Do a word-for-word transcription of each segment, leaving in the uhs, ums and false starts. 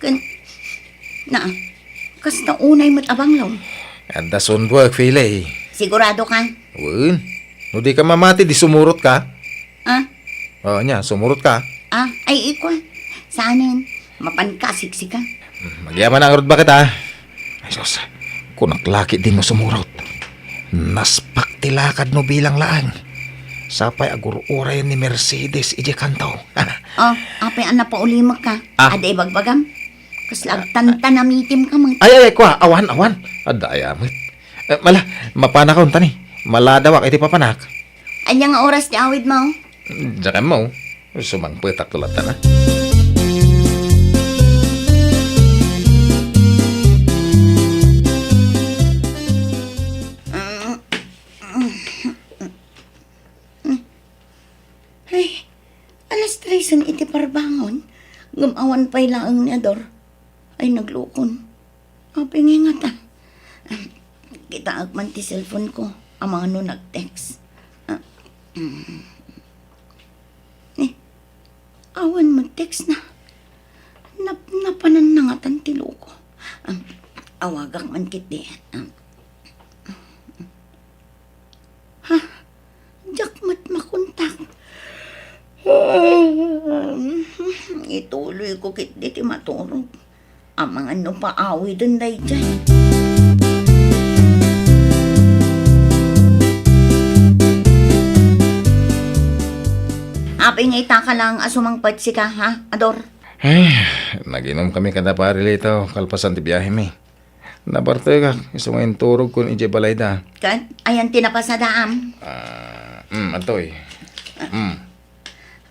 Ken, na, kasta unay met a banglom. Adda sunbuek, Fili. Sigurado ka? Wen. No di ka mamati, di sumurot ka. Ah? O, nia, sumurot ka. Ah, ay, ikwa. Saanen? Mapan ka, siksika. Hmm, agyaman na ngarud baket, a. Ay, sus. Kunak la ket dinno sumurot. Naspak ti lakad no bilang laeng. Sapay agur-urayen ni Mercedes idiay kanto. O, apay a napaulimek ka? Ah. Adda ibagbagam? Kasla agtantanamitim ka met. Ay, ay, ay, kua, awan, awan. Adda aya met. Eh, mala, mapanakon, tani. Maladawak iti papanak. Ania nga oras ti awidmo? Diak ammo. Sumangpetak latta na. Ay, alas tresen iti parbangon, ngem awan pay laeng ni Ador. Ay, naglukon. Apay ngay ngata? Kitaek man ti cellphone ko, amangan no nag-text. Ah, mm. Eh, awan met text na. Nap-, napanan na ngatan ti loko. Ah, awagak man ketdi. Ah, ha? Diak met makontak. Ituloyko ketdi ti maturog. Amangan no paawiden daydiay. Apay nga ita ka lang a sumangpet sika, ha, Ador? Ay, nag-inom kami kada Pare Lito, kalpasan ti biahemi. Nabartekak, isu nga inturogkon idiay balayda. Ket, ayan ti napasadaam? Ah, mm, adtoy. Mm.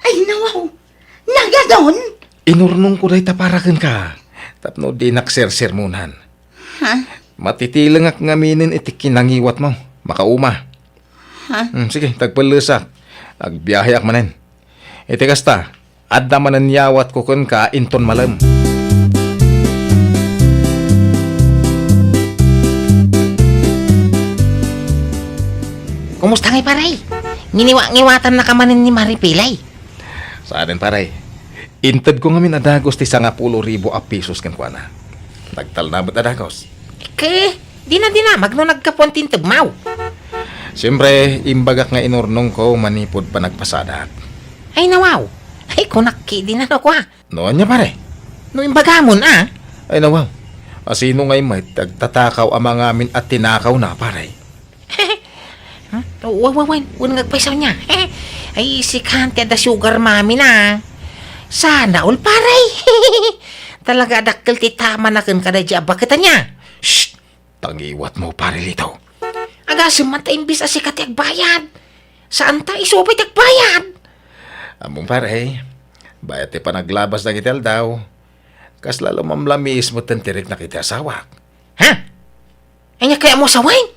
Ay, nawaw! Nagadon! Inurnongko dayta para kenka, tapno dinak sersermonan. Ha? Matitilengak ngaminen iti kinangiwatmo. Makauma. Ha? Hmm, sige, tagpellesak. Agbiaheak manen. Iti kasta, adda manen yawatko kenka inton malem. Kumusta ngay, pare? Nginiwa-ngiwatannaka manen ni Maripilay? Saanen, pare. Intedko ngamin a dagos ti sangapulo ribu a pesos kenkuana. Nagtalna met a dagos. Ket, dina, dina, magno naggapuan ti intedmo. Siempre, imbagak nga inurnongko manipud panagpasadak. Ay, nawaw. Ay, kunak ketdi no kua. No ania, pare? No imbagamon, a? Ay, nawaw. A, sino ngay met ti agtatakaw a mangamin a tinakawna, pare? Hmm? Wa-, wa-, wen, wen nga agpayso nia. Ay, sikan ti adda sugar mommy na. Sana all, pare. Talaga a dakkel ti tamana kenka daydiay a baket ania. Shh! Tangiwatmo, Pare Lito. Agasem man ta imbes a sika ti agbayad. Saan ta isu pay ti agbayad. Ammom, pare, bayat ti panaglabas dagiti aldaw. Kasla lumamlamis metten ti riknak iti asawak. Ha? Ania kayatmo a sawen?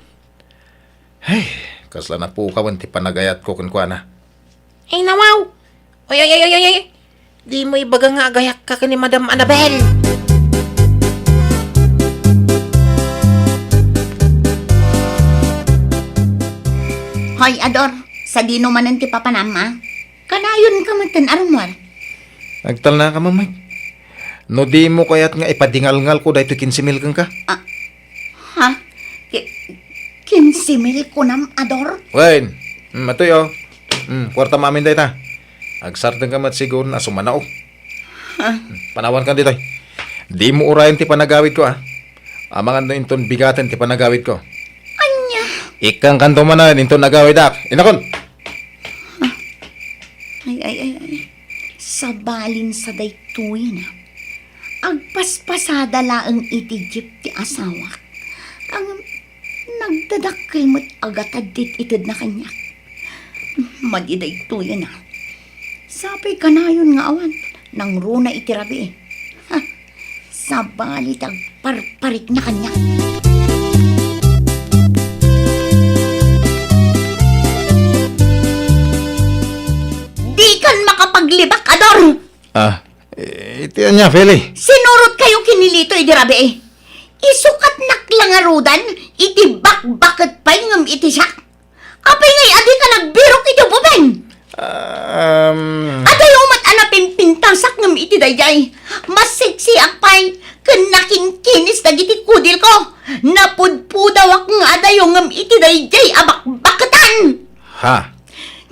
Ay, kasla napukawen ti panagayatko kenkuana. Ay, nawaw! Ay, ay, ay, ay, ay, ay! Dimo ibaga nga agayakka ken ni Madam Annabel. Hoy, Ador, sadino manen ti papanam, a? Kanayonka metten a rummuar. Agtalnaka, Ma'am Mike. No dimo kayat nga ipadingalngalko daytoy kinse mil kenka? Ah, ha? Ki-, kinse mil kunam, Ador? Wen, mm, atoy, o. Mm, kuartam amin dayta. Agsardengka met siguro a sumanaog. Ha? Mm, panawankan ditoy. Dimo urayen ti panagawidko, a. Amangan no inton bigaten ti panagawidko. Ania? Ikkankanto manen inton agawidak. Inakon! Ay, ay, ay, ay. Sabalin sa daytoyen, a. Agpaspasada laeng iti jeep ti asawak. Ngem nagdadakkel met a gatad ti itedna kaniak. Madi daytoyen, a. Sapay kanayon nga awan, nangruna iti rabii. Ha, sabali ti agparparikna kaniak. Dikan makapaglibak, Ador! Ah, iti ania, Feli? Sinurotkayo ken ni Lito idi rabii. Isukat nak la ngaruden iti bakbaket pay ngem iti siak. Apay ngay a dika nagbirok idi ubbing? Um, Adayo met a napimpintasak ngem iti daydiay. Maseksiak pay ken nakinkinis dagiti kudilko. Napudpudawak nga adayo ngem iti daydiay a bakbaketan. Ha?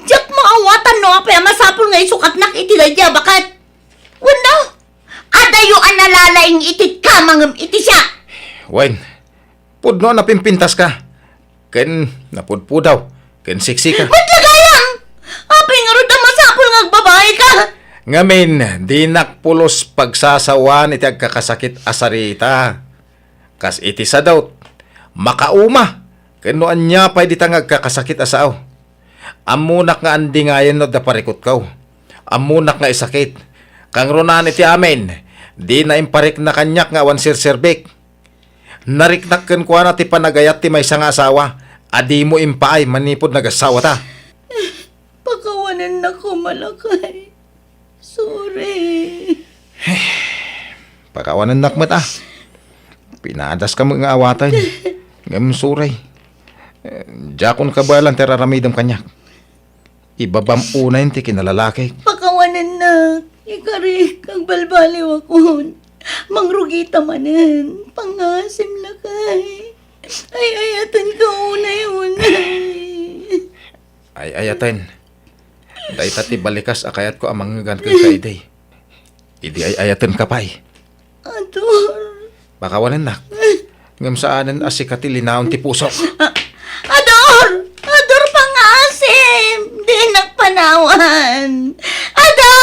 Diak maawatan no apay a masapul nga isukatnak iti daydiay a baket. Wenno, adayo a nalalaing iti kama ngem iti siak. Wen, pudno a napimpintaska, ken napudpudaw, ken seksika. Met la gayam! Apay ngarud a masapul nga agbabaika? Ngamin, dinak pulos pagsasawan iti agkakasakit a sarita. Kas iti sadot, makauma, ken no ania pay dita nga agkakasakit a sao. Ammonak nga andingayen no adda parikutko. Ammonak nga isakit. Kangrunaan iti amin, dina imparikna kaniak nga awan serserbik. Nariknak kenkuana ti panagayat ti maysa nga asawa a dimo impaay manipud nagassawata. Pakawanennak koma, lakay. Sorry. Pakawanennak met, a. Pinadaska met nga awaten. Ngem sorry. Eh, diakon kabaelan ti ar-aramidem kaniak. Ibabam unayen ti kinalalakik. Pakawanennak. Ikarik, agbalbaliwakon. Mangrugita manen. Pangasim, lakay. Ay-ayatenka unay-unay. Ay-ayaten. Dayta ti balikas a kayatko a mangngegan kenka idi. Idi ay-ayatenka pay. Ador. Pakawanennak. Ngem saanen a sika ti linaon ti pusok. A-, Ador! Ador, pangasim! Dinak panawan! Ador!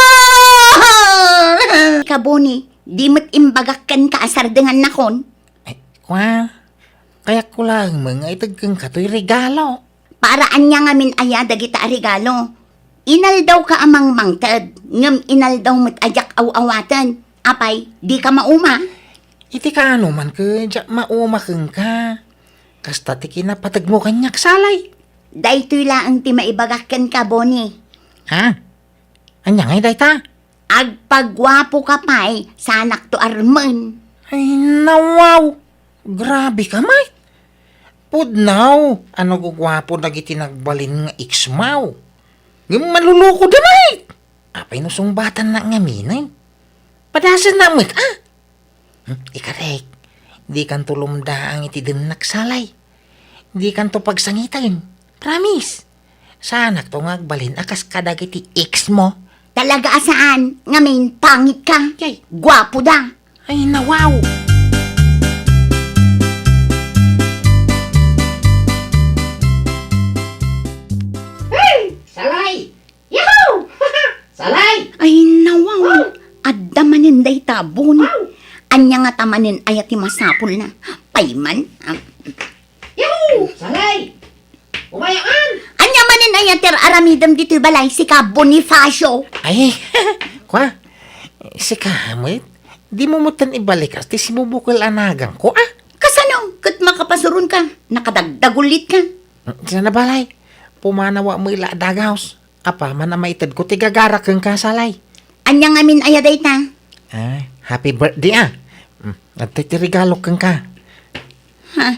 Ka, Boni, di met imbagak kenka a sardengannakon? Ay, kua, kayatko laeng met nga ited kenka toy regalo. Para ania ngamin aya dagita a regalo? Inaldawka a mangmangted, ngem inaldaw met a diak aw-awaten. Apay, dika mauma? Iti kaano man ket diak mauma kenka. Kasta ti kinapategmo kaniak, Salay. Daytoy laeng ti maibagak kenka, Boni. Ha? Ania ngay dayta? Agpaguapoka pay, saanakto armen. Ay, nawaw! Grabe ka, Mike! Pudno a naguguapo dagiti nagbalin nga ex-maw. Ngem malulukoda, Mike! Apay no sungbatannak ngamin? Padasennak met, a? Hmm, ikarek, dikanto lumdaang iti demnak, Salay. Dikanto pagsangiten. Promise. Saanakto nga agbalin a kas kadagiti ex mo. Talaga a saan, ngamin pangitka. Yay. Guapoda. Ay, nawaw. Hey! Salay! Yahoo! Salay! Ay, nawaw. Wow! Adda manen dayta, Boni. Wow! Ania ngata manen aya ti masapulna? Payman, a. Yahoo! Salay! Umayakan! Ania manen aya ti ar-aramidem ditoy balay, sika Bonifacio? Ay, kua, sika met? Dimo metten ibalikas ti simubukel a naganko, a? Kasano? Ket makapasuronka, nakadagdagullitka. Sana balay, pumanaw a mela a dagaos. Apaman a maitedko ti gagarak kenka, Salay. Ania ngamin aya dayta? Ah, happy birthday, a. Mm, adtoy ti regalok kenka. Ha?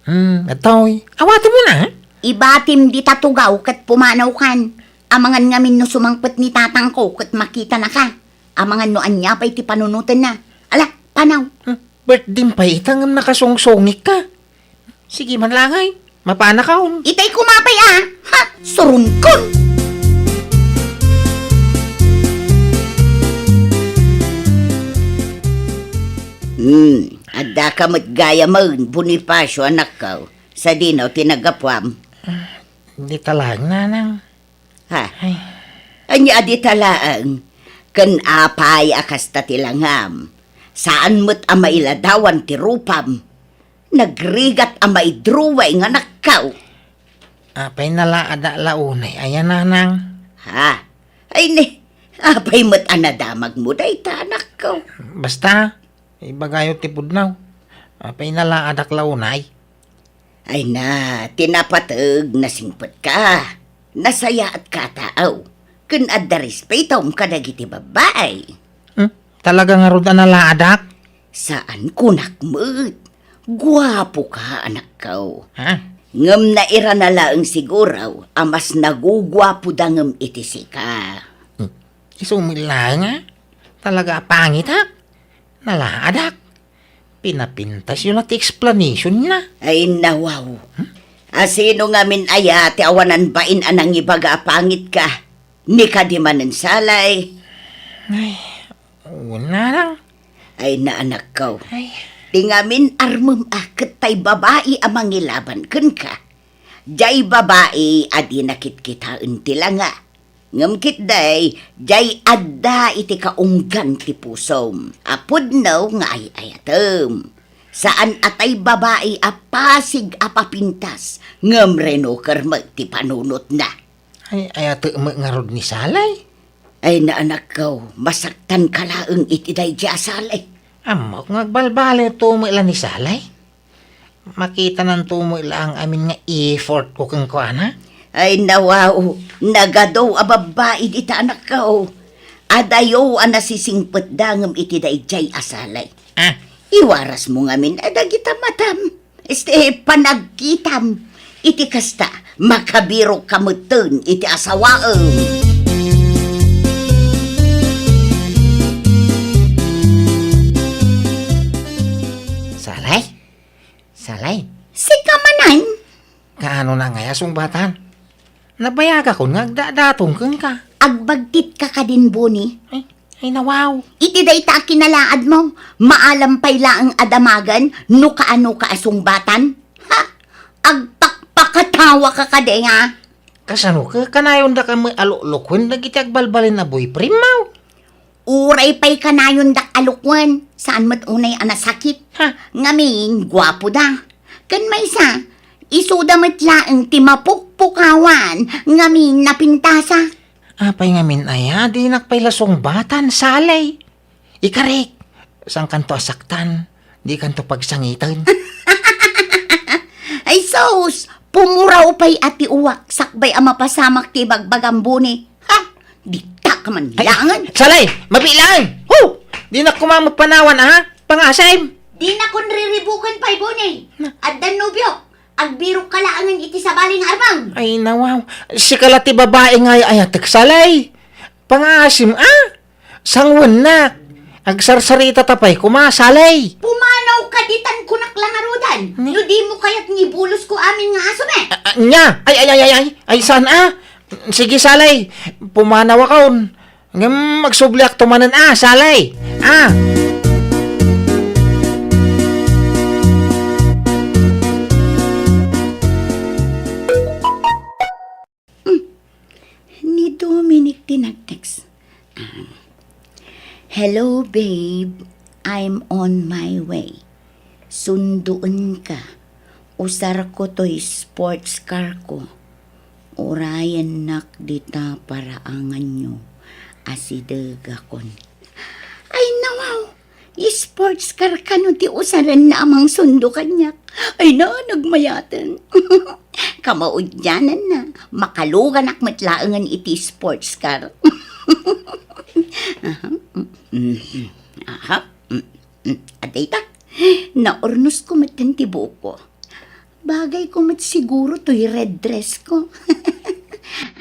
Hmm, adtoy. Awatem una, a? Ibatim dita tugaw ket pumanawkan. Amangan ngamin no sumangpet ni tatangko ket makitanaka. Amangan no ania pay ti panunotenna. Ala, panaw. Hmm, birthday pay ita ngem nakasungsongikka. Sige man la ngay, mapanakon. Itay koma pay, a. Ha? Suronkon. Hmm, addaka met gayamen, Bonifacio, anakko. Sadino ti naggapuam? Dita laeng, nanang. Ha? Ay. Ania a dita laeng? Ken apay a kasta ti langam? Saan met a mailadawan ti rupam. Nagrigat a maidruway nga nakkaw. Apay nalaadak la unay aya, nanang? Ha? Ay ni, apay met a nadamagmo dayta, anakko? Basta, ibagayo ti pudno. Apay nalaadak la unay? Ay na, ti napateg, nasingpetka. Nasayaatka a tao. Ken adda respetom kadagiti babbai. Hmm? Talaga ngarud a nalaadak? Saan, kunak met. Guapoka, anakko. Ha? Ngem nairana laeng siguro a mas naguguapoda ngem iti sika. Hmm. Isu met laeng a? Talaga a pangitak? Nalaadak? Pinapintasyo na ti explanation na. Ay, nawaw. Hmm? A sino ngamin aya ti awanan bain a nangibaga a pangitka? Ni kadi manen Salay? Ay, wala lang. Ay, naanakko. Ay. Ti ngamin armem a ket tay babai a mangilaban kenka. Jay babai a di nakitkitaen ti langa. Ngem ketdi, jay adda iti kaunggan ti pusom a pudno nga ay-ayatem. Saan a tay babai a pasig a papintas, ngem renoker met ti panunotna. Ay, ayatek met ngarud ni Salay? Ay, naanakko, masaktanka laeng iti daydi a Salay. Ammok nga agbalbaliwto met la ni Salay. Makitananto met laeng amin nga effort ko kenkuana. Ay, nawaw, nagadu a babbai dita anakko. Adayo a nasisingpetda ngem iti daydiay a Salay. Ah. Iwarasmo ngamin a dagita matam. Este, panagkitam. Iti kasta, makabirokka metten iti asawaem. Salay? Salay? Sika manen? Kaano na ngay a sungbatan? Nabayagakon nga agdadatong kenka. Agbagtitka kadin, Boni? Ay, ay, nawaw. Iti dayta a kinalaadmo, maalam pay laeng a damagen no kaanoka a sungbatan? Ha? Agpakpakatawaka kadi nga? Kasano ka, kanayondak a met a luklukuen dagiti agbalbaliwen a boyfriendmo? Uray pay kanayondak a lukuen, saan met unay a nasakit. Ha? Ngamin, guapoda. Ken maysa, isuda met laeng ti mapukpukawan ngamin napintasa. Apay ngamin aya, dinak pay la sungbatan, Salay. Ikarik, saankanto a saktan, dikanto pagsangiten. Ay sus, pumuraw pay a ti uwak sakbay a mapasamak ti ibagbagam, Boni. Ha? Dita ka man Ay, langen. Salay, mabiit laeng. Hu! Dinak koma met panawan, ha? Pangasim. Dinakon riribuken pay, Boni. Na- Addan nobiok. Agbirokka laengen iti sabali nga armeng. Ay, nawaw. Sika la ti babai nga ay-ayatek, Salay. Pangasim, a? Sangwennak. Agsarsaritata pay koma, Salay. Pumanawka ditan kunak la ngaruden. Ni? No dimo kayat nga ibulosko amin nga asum, e. A, a, nya? Ay, ay, ay, ay, ay. Ay, saan, a? Sige, Salay. Pumanawakon. Ngem agsubliakto manen, a, Salay. A. Hmm. Ni Dominic ti nag-text. Ah. "Hello, babe. I'm on my way. Sundoenka. Usarko toy sports car ko. Urayennak dita paraanganyo. Asidegakon." Ay, nawaw! Sports car kano ti usarenna a mangsundo kaniak. Ay na, nagmayaten. Kamaudiananna, makaluganak met laengen iti sports car. Aha. Mm, mm, aha. Mm, mm. Adda ita. Naurnosko metten ti buokko. Bagayko met siguro toy red dress ko.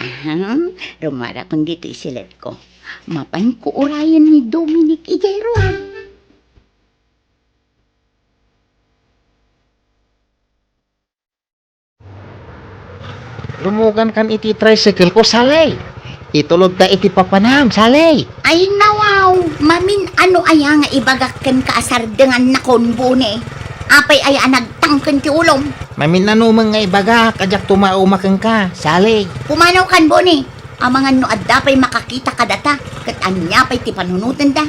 Ahem, rumarakon ditoy siletko. Mapanko urayen ni Dominic idiay ruar. Lumugankan iti tricycle ko, Salay. Itulodta iti papanam, Salay. Ay, nawaw! Mamin-ano aya nga ibagak kenka a sardengannakon, Boni? Apay aya a nagtangken ti ulom? Mamin-ano met nga ibagak a diak tumauma kenka, Salay. Pumanawkan, Boni. Amangan no adda pay makakita kadata, ket ania pay ti panunotenda?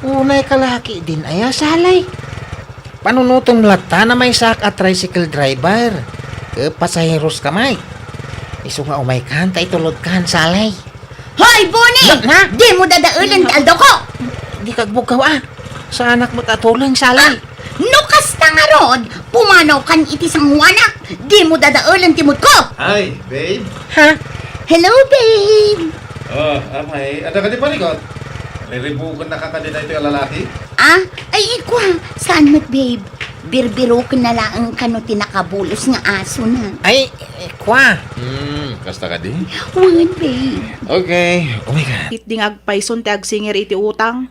Unay kalaki din aya, Salay. Panunotem latta na maysaak a tricycle driver. Ket pasaheros ka met. Isu nga umaykan ta itulodkan, Salay. Hoy, Boni! Na, na? Dimo dadaelen ti aldawko! Dika agbuggaw, a. Saanak met a tuleng, Salay. Ah, no kasta ngarud, pumanawkan iti sangoanak. Dimo dadaelen ti moodko! Hi, babe. Ha? Hello, babe! Oh, amay, adda kadi parikot? Riribukennaka kadi daytoy a lalaki? Ah, ay, ikua, saan met, babe? Birbirokenna laeng kano ti nakabulos nga asona. Ay, eh, kwa. Hmm, kasta kadi? Wen, babe. Okay, oh my God. Ket di nga agpayson ti agsinger iti utang.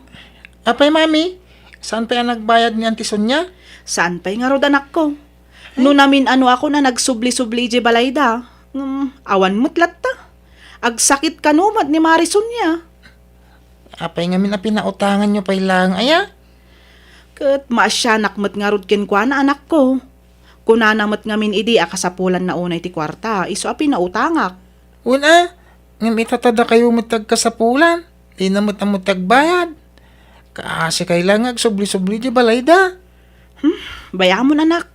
Apay, Mami? Saan pay a nagbayad ni Auntie Sonia? Saan pay ngarud, anakko? No namin-anoakon a nagsubli-subli idiay balayda, ngem awan met latta. Agsakit kano met ni Mari Sonia. Apay ngamin a pinautanganyo pay laeng aya? Ket maasianak met ngarud kenkuana, anakko. Kunana met ngamin idi a kasapulanna unay ti kuarta, isu a pinautangak. Wen a, ngem ita ta dakayo met ti agkasapulan, dina met ammo ti agbayad. Kaasikay laeng nga agsubli-subli idiay balayda. Hmm, bayamon, anak.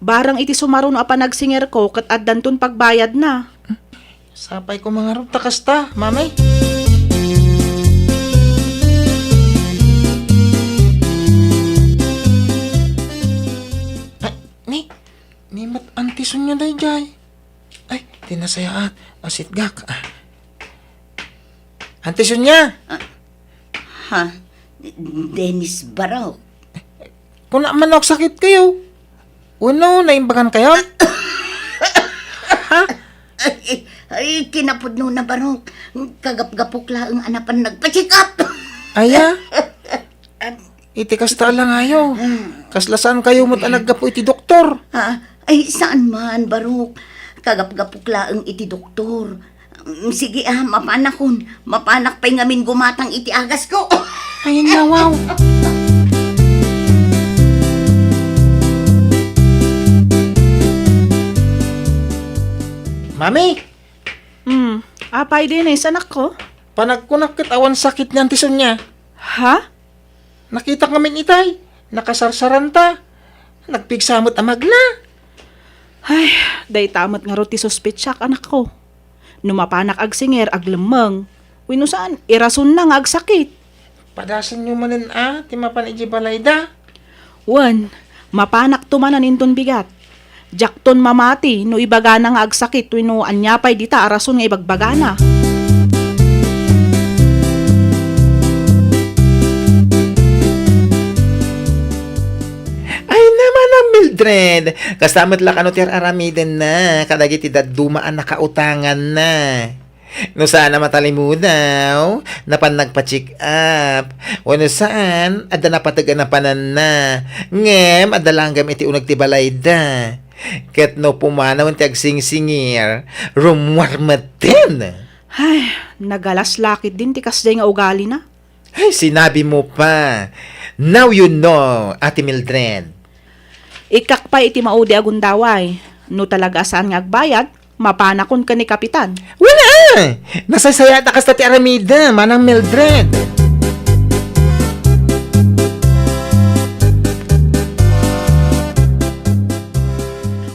Barang iti sumaruno a panagsingerko ket addanton pagbayadna. Sapay koma ngarud ta kasta, Mami. Ay, ni, ni met Auntie Sonia daydiay. Ay, ti nasayaat. Asitgak. Ah. Auntie Sonia! Ah, ha? Dennis Barok? Kuna man no agsakit kayo. Wenno, naimbagan kayo? Ha? Ay, ay, kinapudno na, Barok. Kagapgapok laeng a napan nagpa-check up. Aya? Iti kasta a langayo. Kasla saan kayo met a naggapu iti doktor? Ah, ay, saan man, Barok. Kagapgapok laeng iti doktor. Mm, sige, ah, mapanakon. Mapanak pay ngamin gumatang iti agasko. Ay, nawaw. Mami! Hmm, apay, Dennis, anakko? Panagkunak ket awan sakit ni Auntie Sonia. Ha? Nakitak ngamin itay, nakasarsaranta. Nagpigsa met a magna. Ay, dayta met ngarud ti suspetsak, anakko. No mapanak agsinger, aglemmeng. Wenno saan, irasonna nga agsakit. Padasenyo manen a, ti mapan idiay balayda. Wen, mapanakto manen inton bigat. Diakton mamati no ibagana nga agsakit wenno ania pay dita a rason nga ibagbagana. Ay, naman a Mildred! Kasta met la kano ti ar-aramidenna kadagiti dadduma a nakautanganna. No saan a matalimudaw, napan nagpa-check up. Wenno saan, adda napateg a napananna. Ngem adda langgam iti uneg ti balayda. Ket no pumanawen ti agsingsingir, rummuar metten. Ay, nagalas la ketdin ti kasdiay nga ugalina. Ay, sinabi mo pa. Now you know, Ate Mildred. Ikkak pay iti maudi a gundaway. No talaga a saan nga agbayad, mapanakon ken ni Kapitan. Wala! Nasaysayaat a kasta ti aramidem, Manang Mildred.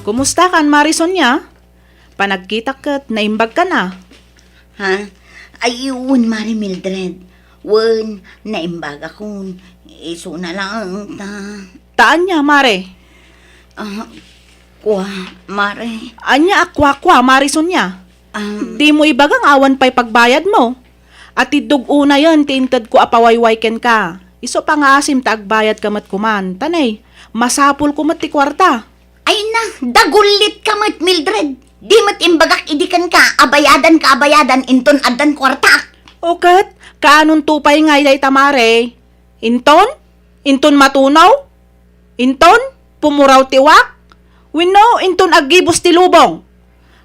Kumusta kan, Mari Sonia? Panagkitak ket naimbag ka na. Ha? Ay, wen, Mare Mildred. Wen, naimbagakon. Isuna laeng ta. Ta ania, Mare? Ah, kua, Mare. Ania a kua-kua, Mare Sonia? Um, Di mo ibaga nga awan pay pagbayad mo? Atiddog unayen ti intedko a pawayway kenka. Isu pangaasim ta agbayad ka met koman. Tanay, masapul ko met ti kuarta. Ay na, dagullit ka met, Mildred. Di met imbagak idi kenka a bayadan ka a bayadan inton addan kuartaak. O ket, kaanonto pay ngay dayta, Mare? Inton? Inton matunaw? Inton pumuraw ti uwak? Wenno inton aggibus ti lubong?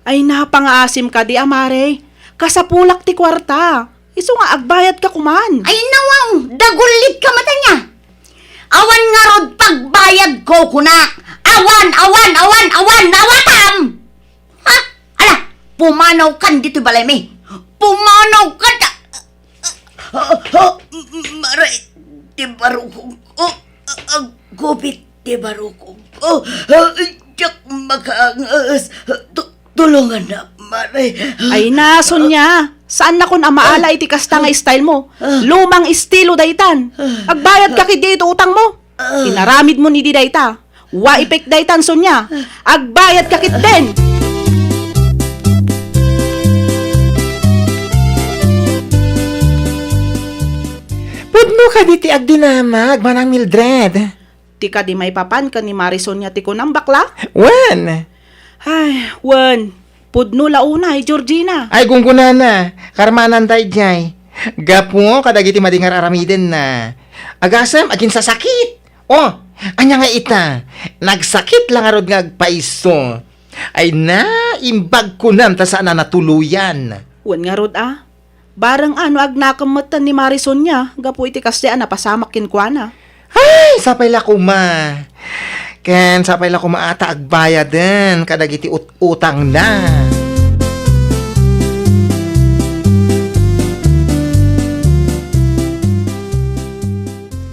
Ay, napangaasim kadi a, Mare. Kasapulak ti kuarta. Isu nga agbayad ka koman. Ay, nawaw, dagullit ka met ania. Awan ngarud pagbayad ko kunak. Awan, awan, awan, awan, nawatam! Ha? Ala, pumanaw kan ditoy balaymi. Pumanaw ka da-, Ah, ah, Mare, ti barukog. Oh, ah, ah, gubit ti barukog. Oh, ah, diak makaangas. Tu-, tulungan na, Mare. Ay na, Sonia. Saan na kun a maala iti kasta nga style mo? Ah. Lumang estilo daytan. Ah. Agbayad ka ket di iti utang mo. Ah. Inaramid mo ni di dayta. Wa ipek daytan, Sonia. Agbayad ka ketdin. Pudno kadi ti agdinamag, Manang Mildred. Ti kadi maipapan ken ni Mari Sonia ti kunam, bakla? Wen! Ay, wen. Pudno la unay, Georgina. Ay, gunggonana. Karmanan daydiay. Gapu kadagiti madi nga ar-aramidenna. Agasem, aginsasakit. Oh, ania nga ita? Nagsakit la ngarud nga agpaiso. Ay, naimbag kunam ta saan a natuloyan. Wen ngarud a. Bareng a no agnakem metten ni Mari Sonia gapu iti kasdi a napasamak kenkuana. Ay, sapay la koma. Ken sapay la koma a ta agbayaden kadagiti ut-, utangna.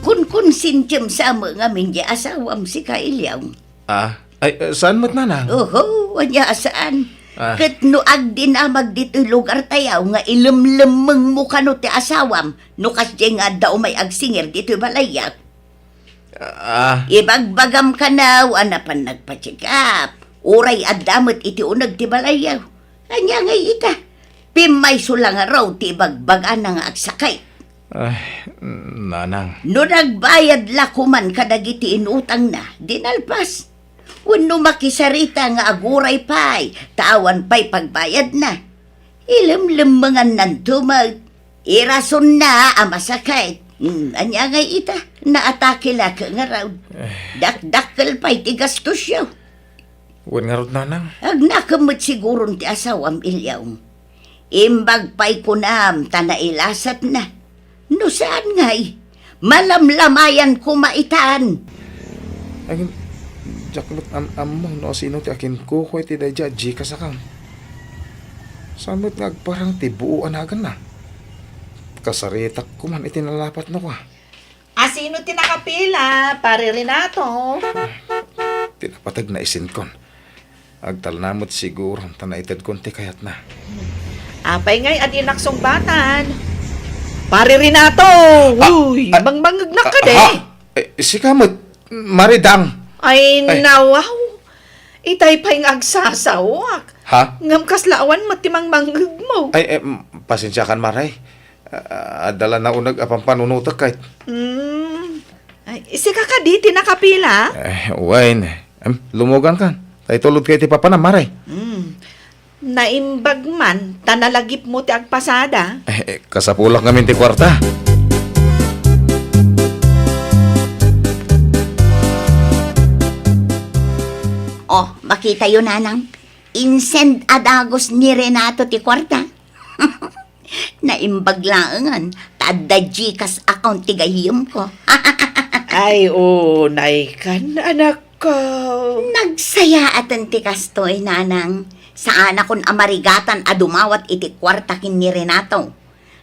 Kunkonsensiem sa met ngamin ti asawam, sika, Eliaw. Ah, ay, eh, saan met, nanang? Oho, ania a saan? Ah. Ket no agdinamag ditoy lugartayo nga ilemlemmengmo kano ti asawam, no kasdiay nga adda umay agsingir ditoy balayyo. Ah. Ibagbagam kano a napan nagpa-check up. Uray adda met iti uneg ti balayyo. Ania ngay ita? Pimmayso la ngarud ti ibagbagana nga agsakit. Ay, nanang. No nagbayad la koman kadagiti inutangna, di nalpas. Wenno makisarita nga aguray pay, ta awan pay pagbayadna. Ilemlemmengannanto met. Irasonna a masakit. Hmm, ania ngay ita? Naatake la ket ngarud. Eh. Dakdakkel pay ti gastosyo. Wen ngarud, nanang. Agnakem met siguron ti asawam, Eliaw. Imbag pay kunam ta nailasatna. No saan ngay, malamlamayan koma itan. Ay, diak met am-ammo no asino ti akinkuko iti daydiay a GCash account. Saan met nga agparang ti buo a naganna? Kasaritak koman iti nalapatna kua. Asino ti nakapila, Pare Renato? Ti napateg naisenkon. Agtalna met siguro ta naitedkon ti kayatna. Apay ngay a dinak sungbatan? Pare Renato! Ah, uy, ah, mangmangngegnak ah, kadi? Ha? Eh, sika met, Mare Dang. Ay, ay, nawaw. Itay pay nga agsasawak. Ha? Ngem kasla awan met ti mangmangngegmo. Ay, eh, m-, pasensiakan, Mare. Ah, adda la nauneg a pampanunotek, kayat. Mm. Ay, sika kadi ti nakapila? Eh, wen. Em, lumugankan. Ta itulodka iti papanam, Mare. Mm. Naimbag man, ta nalagipmo ti agpasada. Eh, eh, kasapulak ngamin ti kuarta. Oh, makitayo, nanang. Insend a dagus ni Renato ti kuarta. Naimbag laengen, ta adda GCash account ti gayyemko. Ay, unay kan, anakko. Nagsayaaten ti kastoy, nanang. Saanakon a marigatan a dumawat iti kuarta ken ni Renato.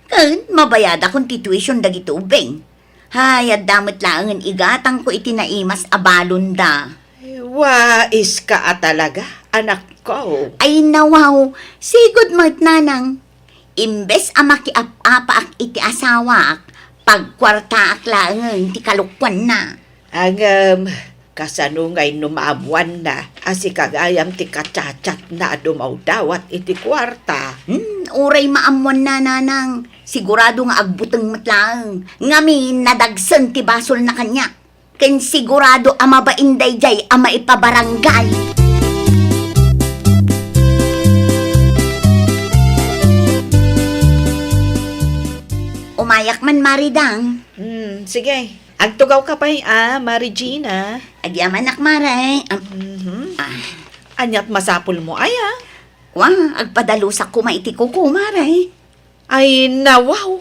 Ken mabayadakon ti tuition dagiti ubbing. Hay, adda met laengen igatangko iti naimas a balonda. Waiska a talaga, anakko. Ay, nawaw, sigud met, nanang. Imbes a makiap-apaak iti asawak, pagkuartaak laengen ti kalokuanna. Ngem, kasano ngay no maammuanna a sika gayam ti kachatchatna a dumawdawat iti kuarta? Hmm, uray maammuanna, nanang. Sigurado nga agbuteng met laeng. Ngamin, nadagsen ti basolna kaniak. Ken sigurado a mabain daydiay a maipabarangay. Umayak man, Mare Dang. Hmm, sige. Agtugawka pay a, Mare Gina. Agyamanak, Mare. Am-, mhm. Ah. Aniat masapulmo aya? Wa, agpadalusak koma iti kuko, Mare. Ay, nawaw!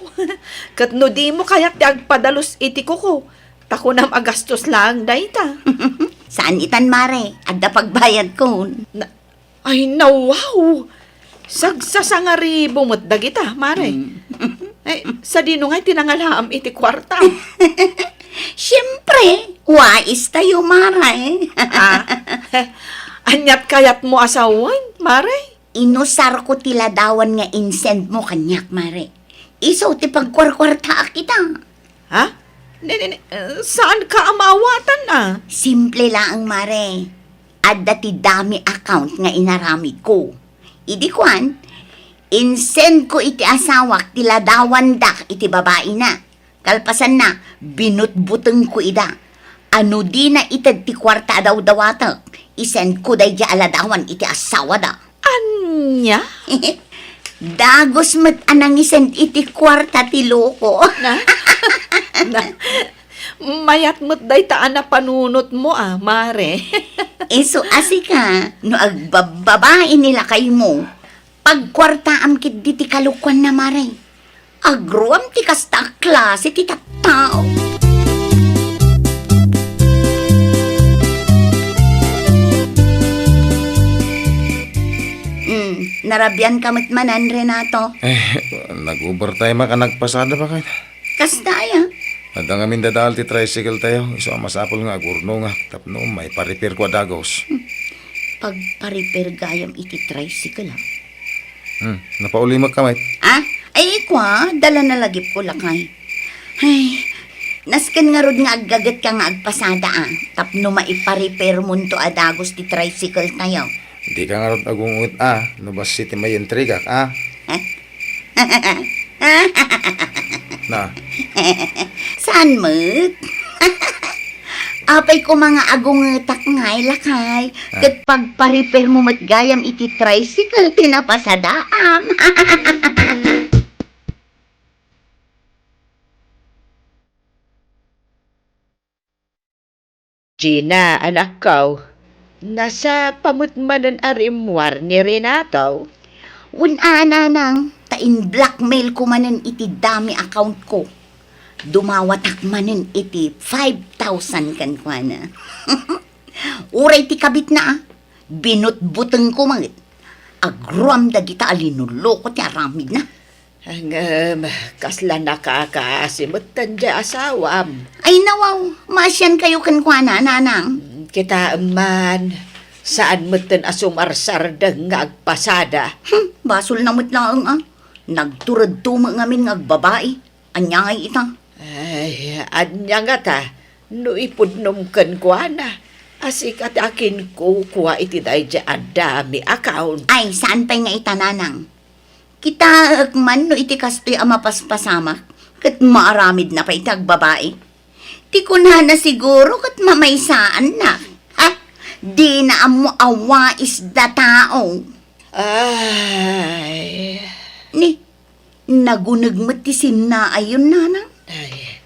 Ket no dimo kayat ti agpadalus iti kuko, ta kunam a gastos laeng dayta. Saan itan, Mare. Adda pagbayadkon. Na, Ay, nawaw! Sagsasangaribo met dagita, Mare. Mm. Ay, sadino ngay ti nangalaam iti kuarta? Siempre, wais tayo, Mare. Ah, aniat kayatmo a sawen, Mare? Inusarko ti ladawan nga insendmo kaniak, Mare. Isu ti pagkuarkuartaak ita. Ha? Ne, ne, ne, eh, saanka a maawatan, ah? Simple laeng, Mare. Adda ti dummy account nga inaramidko. Idi kuan, insendko iti asawak ti ladawandak iti babaina. Kalpasanna, binutbutengko ida. A no dina ited ti kuarta a dawdawatek, isendko daydiay a ladawan iti asawada. Ania? Dagus met a nangisend iti kuarta ti loko. Na? Na? Mayat met dayta a napanunotmo a, Mare. Isu a sika, no agbabbabain ni lakaymo, pagkuartaam ketdi ti kalokuanna, Mare. Agruam ti kasta a klase ti tattao. Hmm, narabianka met manen, Renato. Eh, nag-overtime ka nagpasada, baket? Kasta aya? Adda ngamin dadael ti tricycle tayo, isu a masapul nga agurnongak tapno maiparepairko a dagus. Hmm. Pagparepair gayam iti tricycle, ha? Hmm, napaulimek ka met? Ah? Ay, ikua, dala na lagipko, lakay. Ay, nasken ngarud nga aggagetka nga agpasada, ah, tapno maiparepairmonto a dagus ti tricycle tayo. Dika ngarud agunget, ah, no bassit ti maientrigak, ah? Eh? Na? Saan met? Apay koma nga agungetak ngay, lakay, ah, ket pagparepairmo met gayam iti tricycle ti napasadaam. Gina, anakko, nasapa met manen a rimmuar ni Renato? Wen a, nanang, ta in-blackmailko manen iti dummy accountko. Dumawatak manen iti five thousand kenkuana. Uray ti kabitna, a, binutbutengko met. Agruam dagita a linoloko ti aramidna. Ngem, kasla nakakaasi metten diay asawam. Ay, nawaw, maasiankayo kenkuana, nanang. Kitaem man, saan metten a sumarsardeng nga agpasada. Hmm, basolna met laeng, a. Nagturedto met ngamin nga agbabai. Ania ngay ita? Ay, ania ngata, no ipudnom kenkuana, a sika ti akinkukua iti daydiay a dummy account. Ay, saan pay nga ita, nanang. Kitaek man no iti kastoy a mapaspasamak, ket maaramidna pay ti agbabai. Ti kunana siguro ket mamaysaannak. Ha? Dina ammo a waisda tao. Ay. Ni, naguneg met ti sinnaayon, nanang. Ay,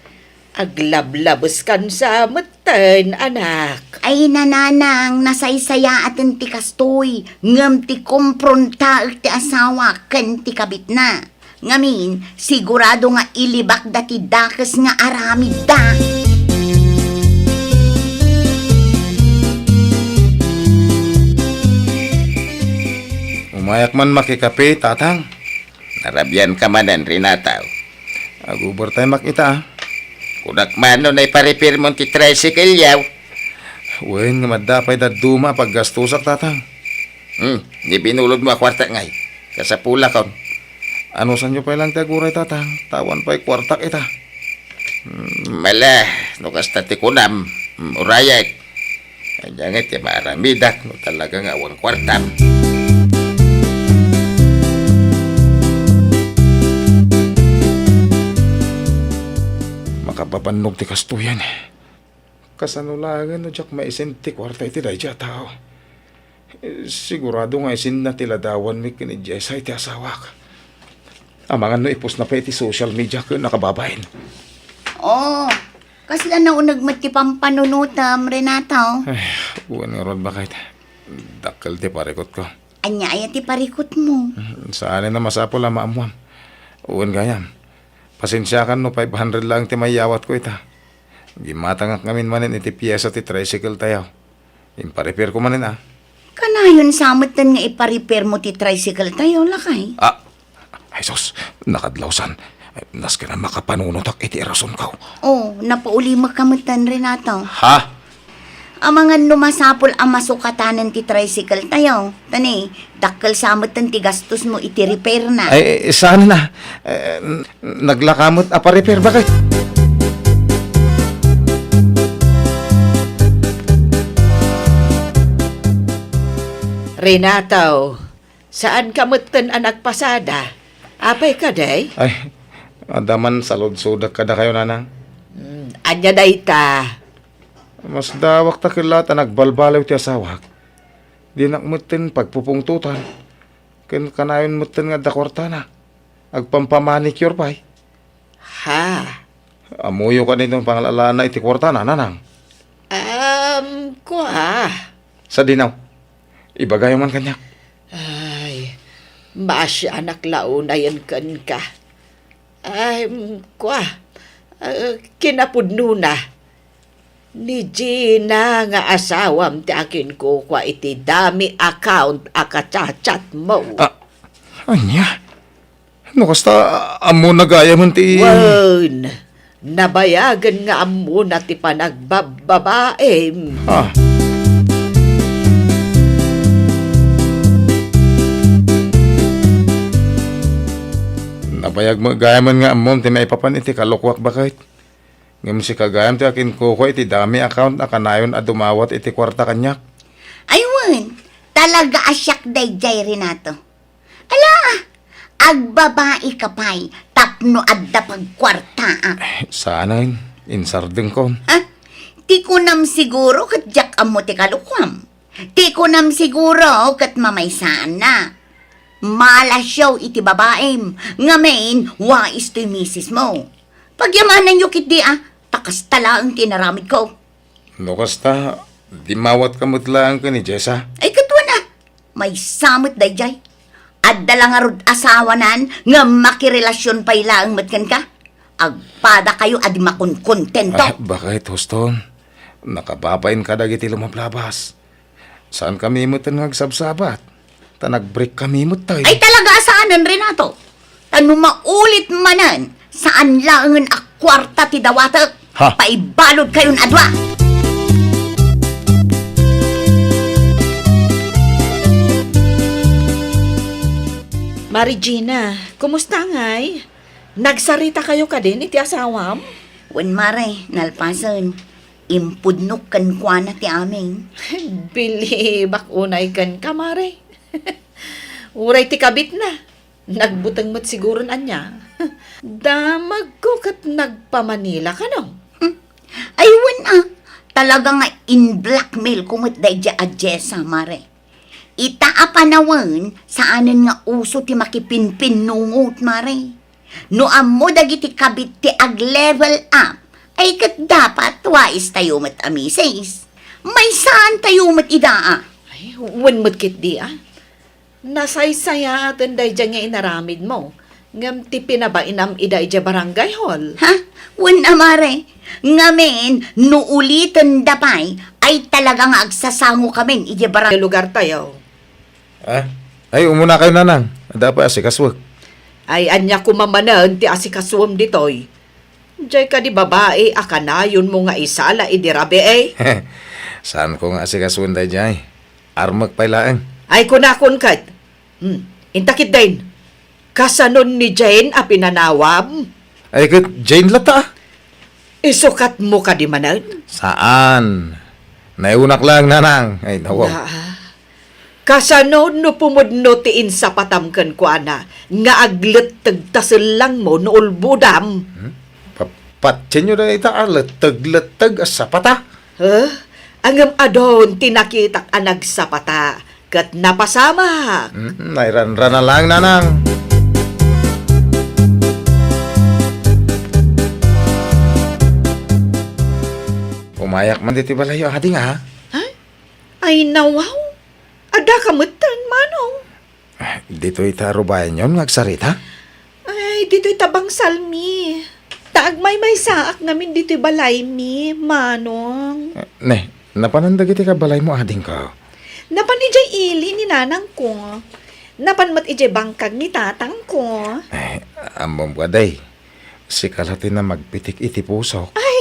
aglablabeskan sa metten, anak. Ay, nanang, nasaysayaaten ti kastoy, ngem ti komprontaek ti asawa ken ti kabitna. Ngamin, sigurado nga ilibakda ti dakes nga aramidda. Umayak man makikape, tatang. Narabianka manen, Renato. Ag-overtime-ak ita, a. Kunak man no naiparepairmon ti tricycle-yo. Wen, nga madda pay dadduma a paggastosak, tatang. Hmm, ni binulodmo a kuarta ngay. Kasapulakon. Anusanyo pay lang ti aguray, tatang, ta awan pay kuartak ita. Hmm, mala, no kasta ti kunam, hmm, urayek. Ania ngay ti maaramidak no talaga nga awan kuartam? Makapabannog ti kastoyen. Kasano laengen no diak maisend ti kuarta iti daydiay a tao? Eh, sigurado nga isendna ti ladawanmi ken idiay say ti asawak. Amangan no ipostna pay iti social media ken nakababain. Oh, kasla nauneg met ti pampanunotam, Renato. Ay, wen ngarud, baket. Dakkel ti parikutko. Ania aya ti parikutmo? Saanen a masapul a maammuam. Wen gayam, pasensiakan no five hundred laeng ti mayawatko ita. Gimmatangak ngamin manen iti piesa ti tricycle tayo. Imparepairko manen, a. Kanayon sa metten nga iparepairmo ti tricycle tayo, lakay. Ah, ay sus, nakadlawsan. Nasken a makapanunotak iti irasonko. Oh, napaulimekka metten, Renato. Ha? Amangan no masapul a masukatanen ti tricycle tayo. Ta ni, dakkel sa metten ti gastosmo iti repairna. Ay, saan a. Eh, n-, naglaka met a pa-repair, baket. Renato, saanka metten a nagpasada? Apay kadi? Ay, adda man saludsodek kadakayo, nanang. Hmm, ania dayta? Masdawak ta ket la ta nagbalbaliw ti asawak. Dinak metten pagpupungtotan. Ken kanayon metten nga adda kuartana. Agpampamanicure pay. Ha? Ammoyo kadi no pangalalaanna iti kuartana, nanang? Um, kua. Sadino? Ibagayo man kaniak. Ay, maasianak la unayen kenka. Ay, mm, kua. Ah, kinapudnona. Ni Gina nga asawam ti akinkukua iti dummy account a ka-chat-chatmo. Ah, ania? No kasta, ammona gayamen ti Wen, nabayagen nga ammona ti panagbababaem. Ah. Nabayag met gayamen nga ammom ti maipapan iti kalokoak, baket. Ngem sika gayam ti akinkukua iti dummy account a kanayon a dumawat iti kuarta kaniak. Ay wen, talaga a siak daydiay, Renato. Ala, agbabaika pay tapno adda pagkuartaak. Eh, saanen, insardengkon. Ha? Ti kunam siguro ket diak ammo ti kalokoam. Ti kunam siguro ket mamaysaanna. Malasyo iti babaem, ngamin, wais toy misismo. Pagyamananyo ketdi a, ta kasta laeng ti inaramidko. No kasta, dimawatka met laeng ken ni Jessa. Ay, ket wen a, maysa met daydiay. Adda la ngarud asawanan nga makirelasion pay laeng met kenka. Agpadakayo a di makonkontento. Ah, baket, huston. Nakababain kadagiti lumablabas. Saankami metten nga agsabsabat. Ta nag-break kami met tayo. Ay, talaga a saanen, Renato. Ta no maulit manen, saan laengen a kuarta ti dawatek. Ha? Paibalodkayon a dua. Mari Gina, kumusta ngay? Nagsarita kayo kadin iti asawam? Wen, Mare, nalpasen. Impudnok kenkuana ti amin. Bilibak unay kenka, Mare. Uray ti kabitna, nagbuteng met siguron ania. Damagko ket nagpa-Manila kano? Hmm. Ay, wen a, talaga nga in-blackmail ko met daydiay a Jessa, Mare. Ita a panawen, saanen nga uso ti makipinpinnungot, Mare. No ammo dagiti kabit ti ag-level up, ay ket dapat wais tayo met a misis. Maysaantayo met ida a. Ay, wen met ketdi a. Nasaysayaaten daydiay nga inaramidmo, ngem ti pinabainam ida idiay barangay hall. Ha? Wen a, Mare. Ngamin, no ulitenda pay, ay talaga nga agsasangokamin idiay barangay lugartayo. Ah? Ay, umuna kayo, Nanang. Adda pay asikasuek. Ay, ania koma manen ti asikasuem ditoy? Diay kadi babai a kanayonmo nga isala idi rabii? Saanko nga asikasuen daydiay. Armek pay laeng. Ay, kunakon ket. Hmm, inta ketdin. Kasanon ni Jane a pinanawam? Ay, ket Jane latta, ah. Isukatmo kadi manen? Saan. Naiunak laeng, Nanang. Ay, nawaw. Naa. Kasano no pumudno ti insapatam kenkuana nga agletteg ta sellangmo no ulbodam? Hmm? Pa-, patienyo dayta a letteg-letteg a sapata? Huh? Ngem adun ti nakitak a nagsapata ket napasamak. Hmm, nairanrana laeng, Nanang. Umayak man ditoy balayo, ading, ha? Ha? Ay, nawaw. Addaka metten, Manong. Ditoy ta rubayanyon nga agsarita? Ay, ditoy ta bangsalmi. Ta agmaymaysaak ngamin ditoy balaymi, Manong. Ne, napanan dagiti kabalaymo, adingko? Napan idiay ili ni nanangko. Napan met idiay bangkag ni tatangko. Eh, ammom kadi, sika la ti namagpitik iti pusok. Ay,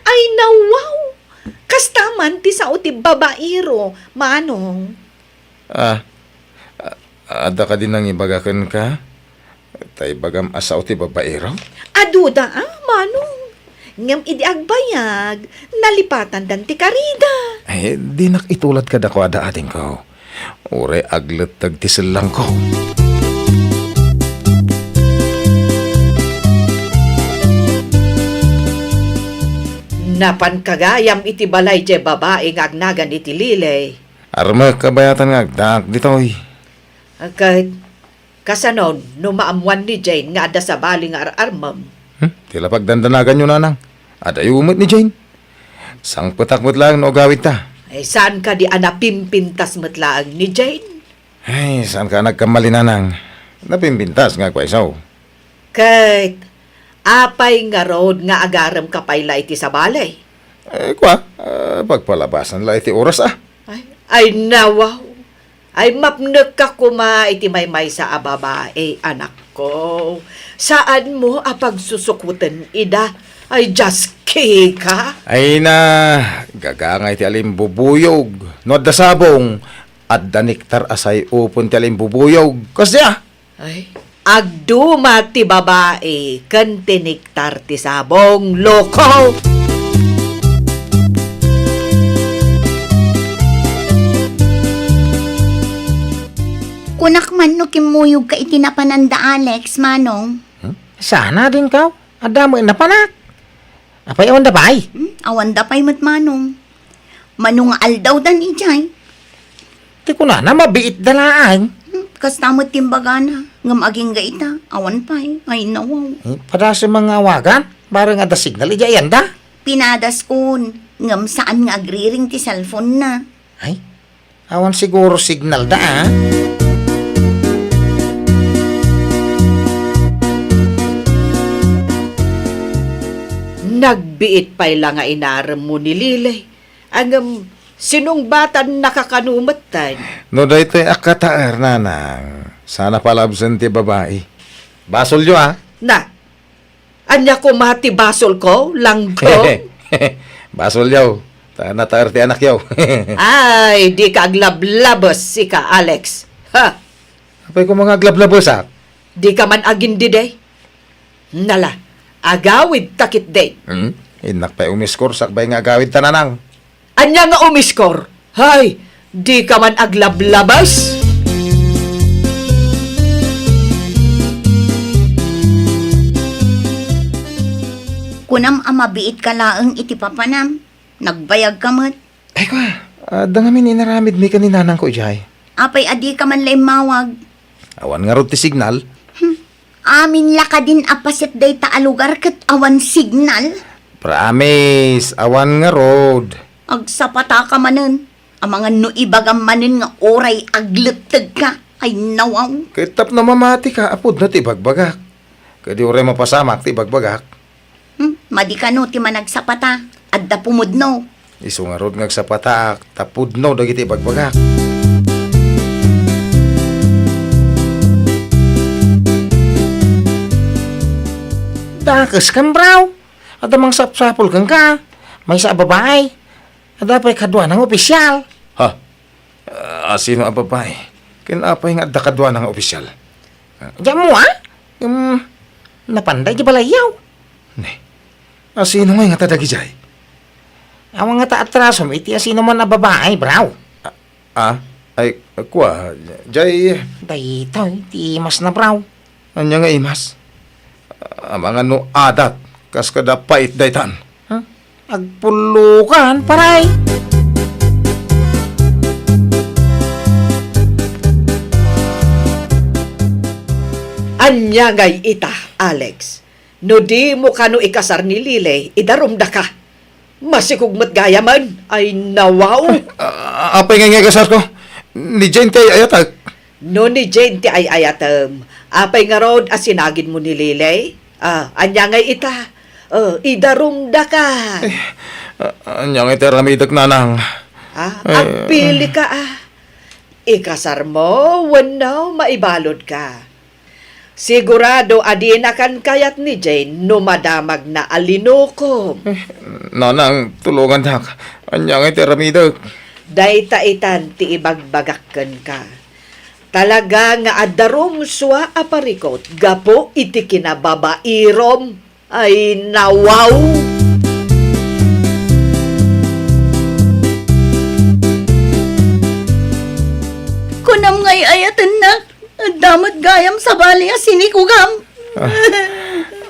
ay, nawaw! Kasta man ti sao ti babaero, Manong. Ah, a-, adda kadi nangibaga kenka? Ta ibagam a sao ti babaero? Aduda a, Manong. Ngem idi agbayag, nalipatandan ti karida. Eh, dinak itulad kadakuada, adingko. Uray agletteg ti sellangko. Napanka gayam iti balay diay babai nga agnagan iti Lily. Armek a bayatan nga agdaak ditoy. Ket kasano no maammoan ni Jane nga adda sabali nga ar-armem? Hmm? Ti la pagdandanaganyo, nanang. Adayo met ni Jane. Sangpetak met laeng no agawidta. Ay, saan kadi a napimpintas met laeng ni Jane? Ay, saanka a nagkamali, nanang. Napimpintas nga agpayso. Ket apay ngarud nga agaremka pay la iti sabali? Eh, kua, ah, pagpalabasan la iti oras, ah. Ay, ay, nawaw. Ay, mapnekka koma iti maymaysa a babai, anakko. Saanmo a pagsusukoten ida? Ay, just kika. Ay na, gagangay ti alimbubuyog. No adda sabong, adda nektar a say-open ti alimbubuyog. Kasdi, ah? Ay, agduma ti babai ken ti nektar ti sabong, loko! Kunak man no kimmuyogka iti napananda, Alex, Manong. Hmm? Saan a dinkaw? Adda met napanak. Apay, awanda pay? Hmm, awanda pay met, Manong. Mano nga aldawdan idiay? Ti kunana, mabiitda laeng. Hmm, kasta met ti imbagana. Ngem agingga ita, awan pay. Ay, nawaw. Eh, padasem nga awagan? Bareng adda signal idiay ayanda? Pinadaskon. Ngem saan nga agriring ti cellphone-na. Ay, awan siguro signalda, ah. Nagbiit pay la nga inaremmo ni Lily. Ngem sinungbatannaka kano metten? No daytoy a kataer, nanang, saan a palabsen ti babai. Basolyo, ah. Na, ania koma ti basolko, langgam? Basolyo, ta nataer ti anakyo. Ay, dika aglablabes, sika, Alex. Ha? Apay koma nga aglablabes, ah? Dika man agindide. Nala, agawidta ketdi. Hmm? Innak pay umiskor sakbay nga agawidta, nanang. Ania nga umiskor? Hay, dika man aglablabes. Kunam a mabiitka laeng iti papanam. Nagbayagka met. Ay, kua, adda ngamin inaramidmi ken ni nanangko idiay. Apay a dika man la immawag? Awan ngarud ti signal. Hmm. Amin la kadin a paset dayta a lugar ket awan signal? Promise, awan ngarud. Agsapataka manen. Amangan no ibagam manen nga uray aglettegka. Ay, nawaw. Ket tapno mamatika a pudno ti ibagbagak. Ket di uray mapasamak ti ibagbagak. Hmm, madi kano ti managsapata, adda pumudno. Isu ngarud nga agsapatak, ta pudno dagiti ibagbagak. Dakes kan, bro. Adda mangsapsapul kenka. Maysa a babae. Adda pay kaduana nga opisyal. Ha? Ah, asino a babae? Ken apay nga adda kaduana nga opisyal? Ah, diammo, ah? Ngem, napanda iti balayyo. Ne. Asino ngay ngata dagidiay? Awan ngata atrasom iti asino man a babae, bro. Ah, ah? Ay, kua, jay. Daytoy, ti imasna, bro. Ania nga imas? Amangan no adat, kas kada pait daytan. Huh? Agpullokan, paray! Ania ngay ita, Alex? No dimo kano ikasar ni Lily, idarumdaka. Masikog met gayamen. Ay, nawaw. Ah, apay nga nga ikasarko? Ni Jane ti ay-ayatek. No ni Jane ti ay-ayatem, apay ngarud a sinagidmo ni Lily? Ah, ania ngay ita? Ah, idarumdaka. Eh, ah, ania ngay ti aramidek, nanang? Ah, eh, agpilika, ah. Ikasarmo wenno maibaludka? Sigurado a dinakan kayat ni Jane no madamagna a linukom. Eh, nanang, tulongandak. Ania ngay ti aramidek? Dayta itan ti ibagbagak kenka. Talaga nga adda rumsua a parikut gapu iti kinababairom. Ay, nawaw! Kunam nga ay-ayatennak, adda met gayam sabali a sinikugam.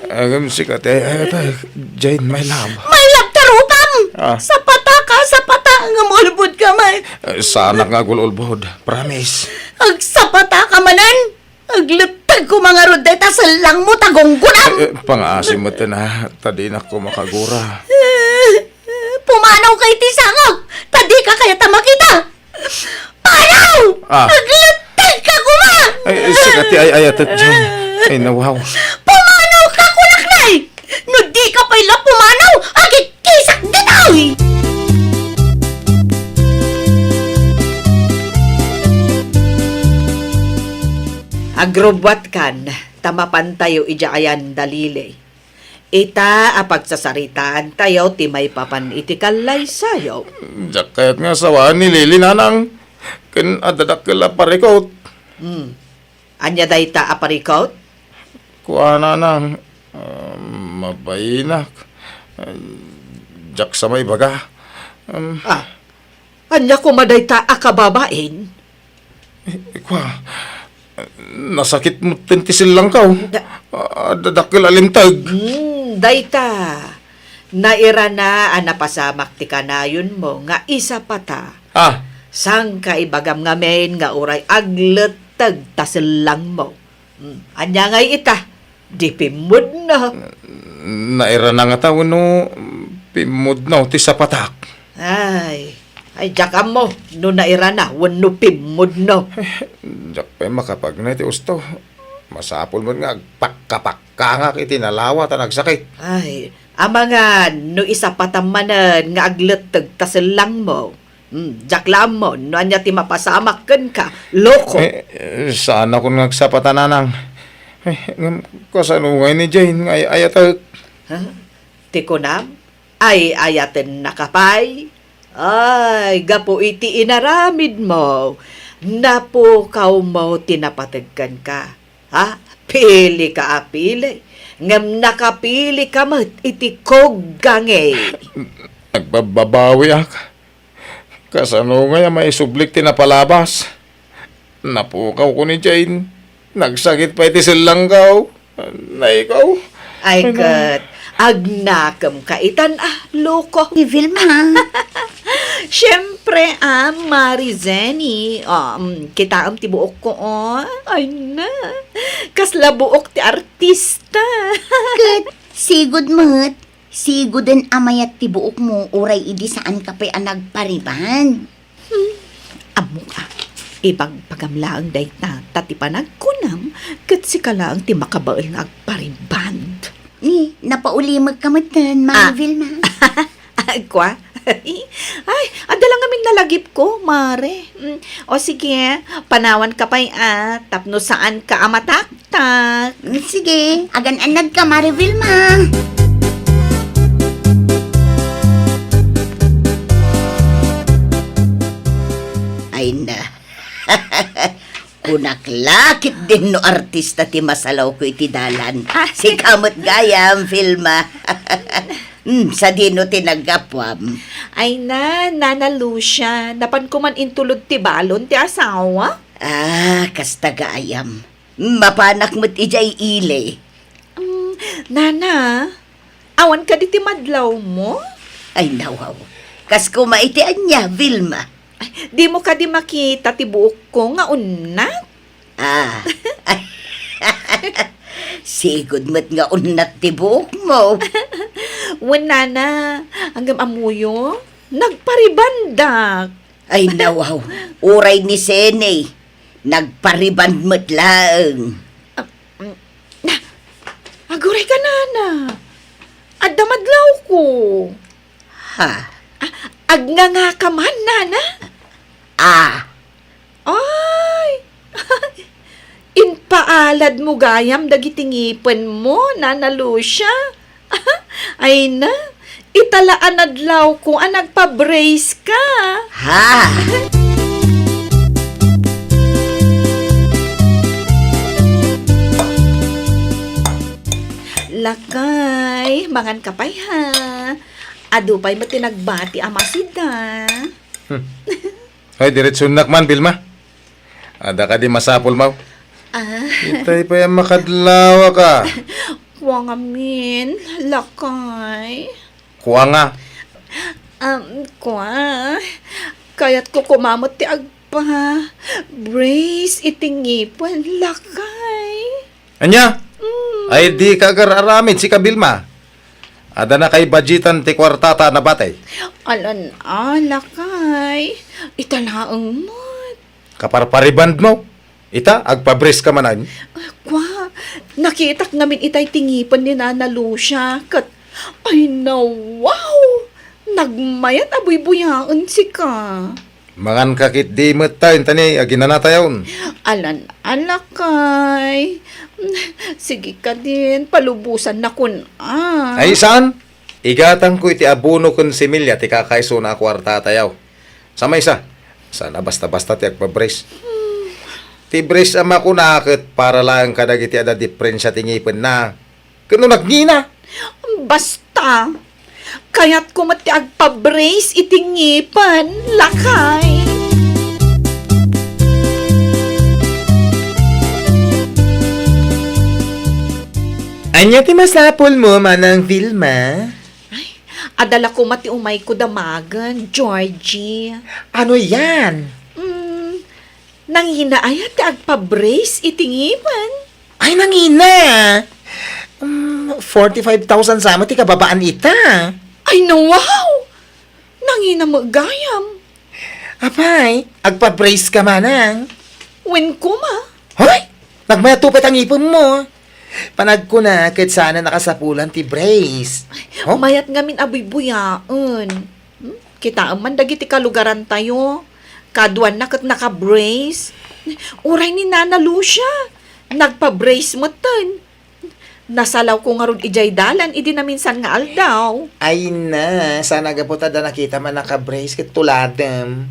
Ah, ngem sika ti ay-ayatek, Jane, my love. My love ta rupam! Ah. Sapataka, sapata, ngem ulbodka man. Eh, saanak nga agul-ulbod. Promise. Agsapataka manen. Agletteg koma ngarud dayta sellangmo ta gunggonam. Eh, eh, pangaasim met, ah, ta dinak koma kagura. Eh, pumanawka iti sangok, ta dika kayat a makita. Panaw! Ah. Aglettegka koma! Ay, sika ti ay-ayatek, Jane. Ay, nawaw. Pumanawka, kunak, nay! No dika pay la pumanaw, agikkisak ditoy! Agrubbuatkan, ta mapantayo idiay ayan da Lily. Ita a pagsasaritaantayo ti maipapan iti kallaysayo. Diak kayat nga sawaan ni Lily, nanang. Ken adda dakkel a parikut. Hmm. Ania dayta a parikut? Kua, nanang, ah, mabainak. Ah, diak sa maibaga. Um, Ah, ania koma dayta a kababain? Eh, kua, nasakit metten ti sellangko. Da- Ah, da-, dakkel a linteg. Hmm, dayta. Nairana a napasamak ti kanayonmo nga isapata. Ah. Sangka ibagam ngamin nga uray agletteg ta sellangmo. Hmm, ania ngay ita? Di pimmudno. Nairana ngata wenno pimmudno ti sapatak? Ay, ay, diak ammo no nairana wenno pimmudno. Diak pay makapagna iti usto. Masapul met nga agpakkapakkangak iti nalawa ta nagsakit. Ay, amangan no isapatam manen nga agletteg ta sellangmo. Hmm, diak la ammo no ania ti mapasamak kenka, loko. Eh, eh, saanakon nga agsapata, nanang. Eh, ngem kasano ngay ni Jane nga ay-ayatek? Ha? Ti kunam, ay-ayatennaka pay? Ay, gapu iti inaramidmo, napukawmo ti napateg kenka. Ha? Pilika a pili, ngem nakapilika met iti kuggangi. Nagbabbabawiak. Kasano ngay a maisublik ti napalabas? Napukawko ni Jane. Nagsakit pay ti sellangko. Naikaw. Ay, ket, agnakemka itan, ah, loko. Ni Vilma. Siempre, ah, Mari Jenny. Ah, mm, kitaem ti buokko, oh. Ay na. Kasla buok ti artista. Ket, sigud met. Sigoden a mayat ti buokmo, uray idi saanka pay a nagpariban. Hmm. Ammok a, ibagbaga laeng dayta, ta ti panagkunam, ket sika laeng ti makabael nga agpariban. Ni, napaulimekka metten, Mari Vilma. Agkua? Ay, adda la ngamin nalagipko, Mare. Mm, o sige, panawanka pay a, tapno saanka a matak- Tak. Sige, agan-annadka, Mari Vilma. Ay na. Kunak la ketdin no artista ti masalawko iti dalan. Ah. Sika met gayam, Vilma. Hmm, sadino ti naggapuam? Ay na, Nana Lucia, napanko man intulod ti balon ti asawa. Ah, kasta gayam. Mapanak met idiay ili. Mm, Nana, awan kadi ti madlawmo? Ay, nawaw. Kas koma iti ania, Vilma? Ay, dimo kadi makita ti buokko nga unnat? Ah. Sigud met nga unnat ti buokmo. Wen, Nana, ngem ammoyo, nagparibandak. Ay, nawaw. Uray ni Sene. Nagpariban met laeng. Ah, mm, na, aguray ka, Nana. Adda madlawko. Ha? Ah, agngangaka man, Nana? Ah. Ay! Impaaladmo gayam dagiti ngipenmo, Nana Lucia. Ay na, ita la a nadlawko a nagpa-brace ka. Ha? Lakay, mangan ka pay, ha? Adu pay met ti nagbati a masida. Hmm. Ay, diretsunak man, Vilma. Adda kadi masapulmo? Ah. Itay pay a makadlawaka. Kua ngamin, lakay. Kua nga? Um, kwa, kayatko koma met ti agpa-brace iti ngipen, lakay. Ania? Mm. Ay, dika agar-aramid, sika Vilma. Adda nakaibudgetan ti kuartata a nabati. Alan, a, lakay. Ita laeng met. Kaparparibandmo? Ita, agpa-brace ka manen? Ah, kwa, nakitak ngamin itay ti ngipen ni Nana Lucia, ket, ay, nawaw! Nagmayat a buybuyaen sika. Mangan ka ketdi met ta, inta ni aginanatayon. Alan, a, lakay. Sige kadin, palubosanna kun-a. Ay, saan? Igatangko iti abono ken similya ti kakaisuna a kuartatayo. Sa maysa, saan a basta-basta ti agpa-brace. Ti brace a makuna ket para laeng kadagiti adda diprensia ti ngipenna. Ket no nagngina? Basta, kayatko met ti agpa-brace iti ngipen, lakay. Ania ti masapulmo, Manang Vilma? Ay, adda la koma ti umayko damagen, Georgie. Ano yan? Mm, nangina aya ti agpa-brace iti ngipen? Ay, nangina! Mm, forty-five thousand sa met ti kababaan ita. Ay, nawaw! Nangina met gayam. Apay, agpa-brace ka, Manang? Wen koma. Hoy! Nagmayat to pay ta ngipenmo. Panagkuna ket saan a nakasapulan ti brace. Ay, oh? Mayat ngamin a buybuyaen. Hmm? Kitaem man dagiti kalugarantayo. Kaduanna ket naka-brace. Uray ni Nana Lucia, nagpa-brace metten. Nasalawko ngarud idiay dalan idi naminsan nga aldaw. Ay na, saan a gapu ta adda nakitam a naka-brace ket tuladem.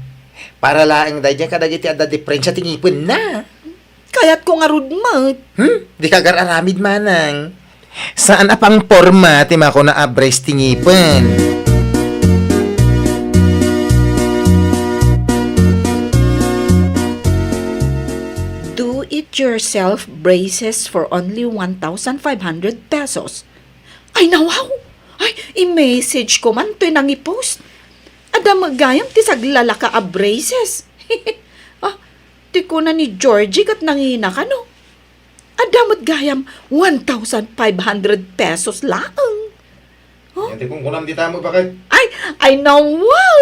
Para laeng daydiay kadagiti adda diprensia ti ngipenna. Kayatko ngarud met. Hmm? Dika agar-aramid, Manang. Saan a pangporma ti makuna a brace ti ngipen. Do it yourself braces for only one thousand five hundred pesos. Ay, nawaw! Ay, i-message ko man toy nangipost. Adda met gayam ti saglalaka a braces. Ah, ti kuna ni Georgie ket nangina kano. Adda met gayam one thousand five hundred pesos laeng. Huh? Yan ti kunkunam dita mo, bakit? Ay, ay, nawaw!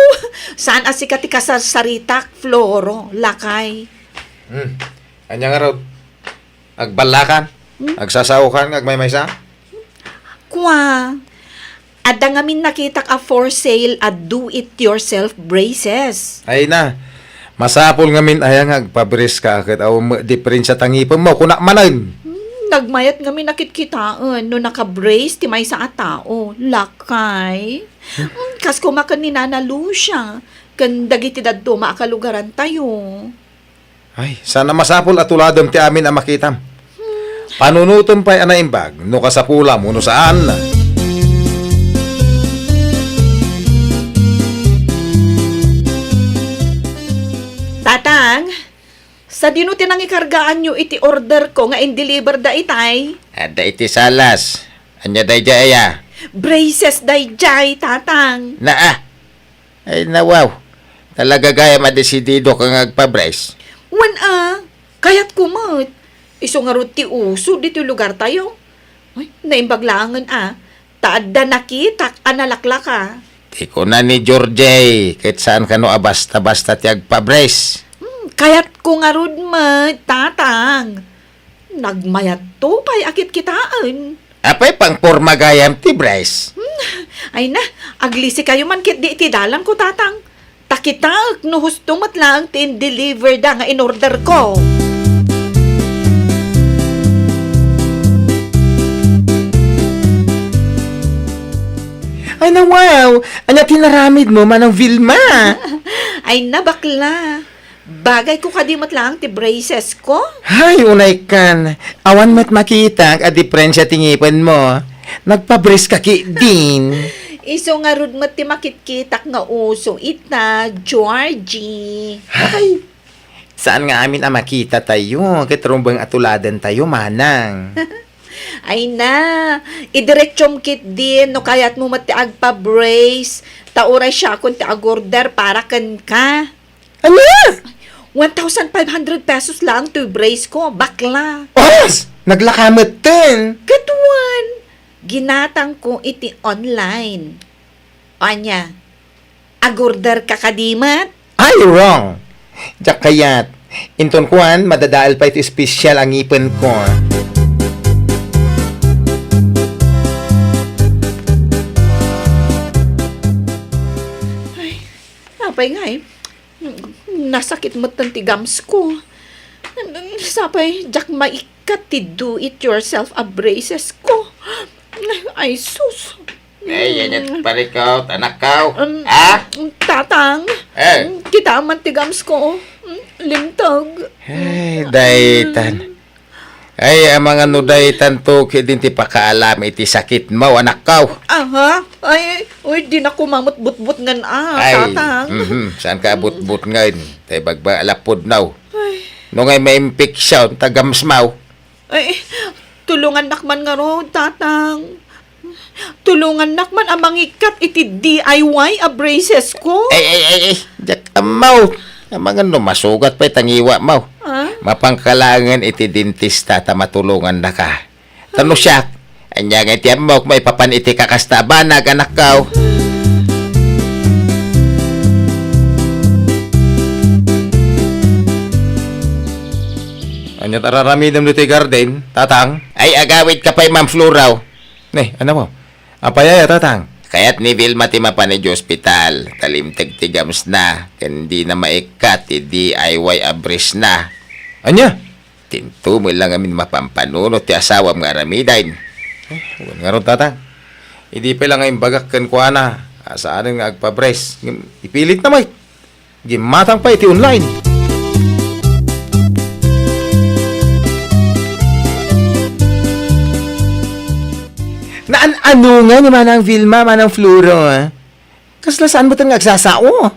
Saan a sika ti kasarsaritak, Floro, lakay? Hmm. Anya nga raw? Agballakan? Hmm? Agsasaokan nga agmaymaysa? Kwa, adda ngamin nakitak a for sale a do-it-yourself braces. Ay na, masapul ngamin aya nga agpa-brace ka ket awan met diprensia ta ngipenmo, kunak manen. Hmm, nagmayat ngamin a kitkitaen no naka-brace ti maysa a tao, lakay. Hmm, kas koma ken ni Nana Lucia, ken dagiti dadduma a kalugarantayo. Ay, saan a masapul a tuladem ti amin a makitam. Panunotem pay a naimbag no kasapulam wenno saan. Tatang, sadino ti nangikargaanyo iti order ko nga in-deliver da itay? Adda iti salas. Ania daydiay aya? Braces daydiay, Tatang. Naa, Ay, nawaw. Talaga gayam a desidido ka nga agpa-brace? Wen a, kayatko met. Isu ngarud ti uso ditoy lugartayo. Ay, naimbag laengen a, ta adda nakitak a nalaklaka. Ti kuna ni Georgie, ket saan kano a basta-basta ti agpa-brace. Hmm, kayatko ngarud met, Tatang. Nagmayatto pay a kitkitaen. Apay pangporma gayam ti brace? Hmm, ay na, aglisikayo man ketdi iti dalanko, Tatang. Ta kitaek no husto met laeng ti in-deliver da nga in-order ko. Ay na, wow! Ania ti naramid mo, Manang Vilma? Ay na, bakla. Bagay ko kadi met laeng ti braces ko? Hay, unay kan. Awan met makitak a diprensia ti ngipen mo. Nagpa-brace ka ketdin. Isu ngarud met ti makitkitak nga uso ita, Georgie. Hay! Saan nga amin a makita tayo, ket rumbeng a tuladen tayo, manang. Ay na, idiretsum ketdin no kayatmo met ti agpa-brace, ta uray siakon ti agorder para kenka. Ania? One thousand five hundred pesos laeng toy brace ko, bakla. Oras! Naglaka metten. Kaduan, ginatangko iti online. Ania, agorder ka kadi met? Ay, wrong! Diak kayat. Inton kuan, madadael pay ti espesyal a ngipenko. Ay, apay ngay? Nasakit metten ti gums ko. Sapay, diak maikkat ti do it yourself a braces ko. Ay, sus. Ay, yan yung parikot, anak ko. Um, Ha? Tatang, Eh. Kita man ti gums ko. Limtag. Ay, daytan. Ay, amangan no daytan to, kidin ti pakaalam iti sakit mo, anak ko. Aha? Ay, uy, di na kumamot butbut ngan, ah, Ay, Tatang. Mhm, saan ka butbut ngan? Tay bagba, lapod no. Ay. No ngay maimpeksyon, ta gums mo. Ay, tulungannak man ngarud, Tatang. Tulongannak man a mangikkat iti D I Y a braces ko. Ay, ay, ay, ay, diak ammo. Amangan no masugat pay tangiwa mo. Ah? Mapangkalangen iti dentista ta matulongannaka. Tano siak, anya nga iti ammok maipapan iti kakasta a banag, anak ko. Anya ta raramidem ditoy garden, Tatang? Ay, agawid ka pay, Ma'am Flora. Ne, ano mo? Apay aya, Tatang? Kayat ni Vilma ti mapan idiay ospital, ta limteg ti gums na, ken di na maikkat ti D I Y a brace na. Anya? Tintumel lang amin mapampanunot ti asawam nga aramiden. Eh, wen ngarud, Tatang. Idi pay lang nga imbagak kenkuana, a saanen nga agpa-brace. Ngem ipilit na met. Gimmatang pay iti online. Naan-ano nga ni Manang Vilma, Manang Floro, ah? Kasla saan met nga agsasao?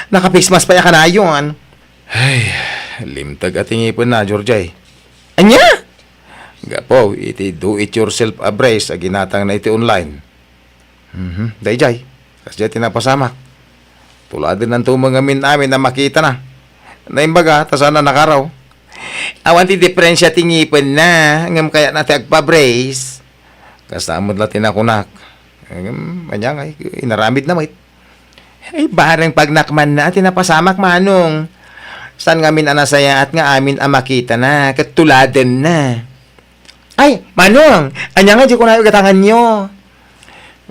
Naka-face mask pay a kanayon. Ay, limteg a ti ngipenna, Georgie. Ania? Gapu iti do it yourself a brace a ginatangna iti online. Mhm, daydiay. Kasdiay ti napasamak. Tuladennanto met ngamin amin a makitana. Naimbag a, ta saan a nakaraw. Awan ti diferensia ti ngipenna, ngem kayatna ti agpa-brace. Kasta met la ti nakunak. Ngem, ania ngay, inaramidna met. Ay, bareng pagnakmanna ti napasamak, Manong. Saan ngamin a nasayaat nga amin a makitana ket tuladenna. Ay, Manong, ania nga di ko nayo gatanganyo?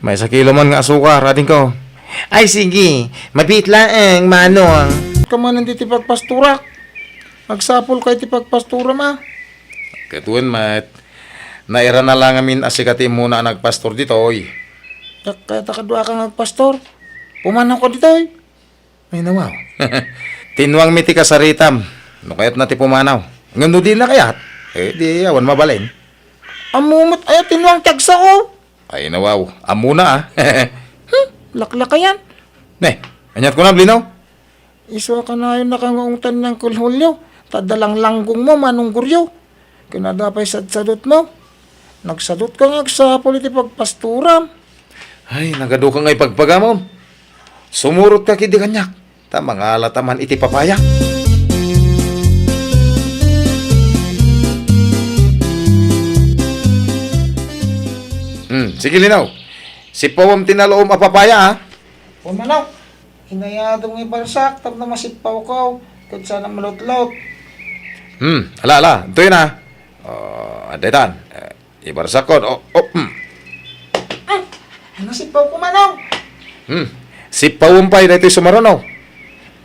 Maysa kilo man nga asukar, adingko. Ay, sige, mabiit laeng, Manong. Kamanen ti pagpastorak. Agsapul kay ti pagpastoram, ah. Ket wen met, nairana lang amin a sika ti immuna a nagpastor ditoy. Ket kayat a kaduaka nga agpastor? Pumanawka ditoy. Ay, nawaw. Tinnuangmi ti kasaritam. No kayatna ti pumanaw. Ngem no dina kayat, eh, di awan mabalin. Ammo met aya tinnuang ti agsao. Ay, nawaw. Ammona, ah. Hmm, laklakayan. Ne, aniat ko na, Blinaw? Isu a kanayon nakangaungtan ni Uncle Julio, ta adda langlanggung mo, Manong Goryo. Ken adda pay sadsadot mo. Nagsadot ka nga agsapul iti pagpastoram. Ay, nagadu ka nga ipagpagamom. Sumurot ka kidi kaniak, ta mangala ta man iti papaya. Hmm, sige, Linaw. Sippawem ti nalaom a papaya, ah. Pumanaw. Inayadem nga ibarsak tapno masippawko ket saan a malutlot. Hmm, ala, ala, intoy na. Oh, adda itan. Eh, ibarsakkon. Oh, oh, hmm. Ah, nasippawko, Manong. Hmm. Sippawem pay daytoy sumaruno.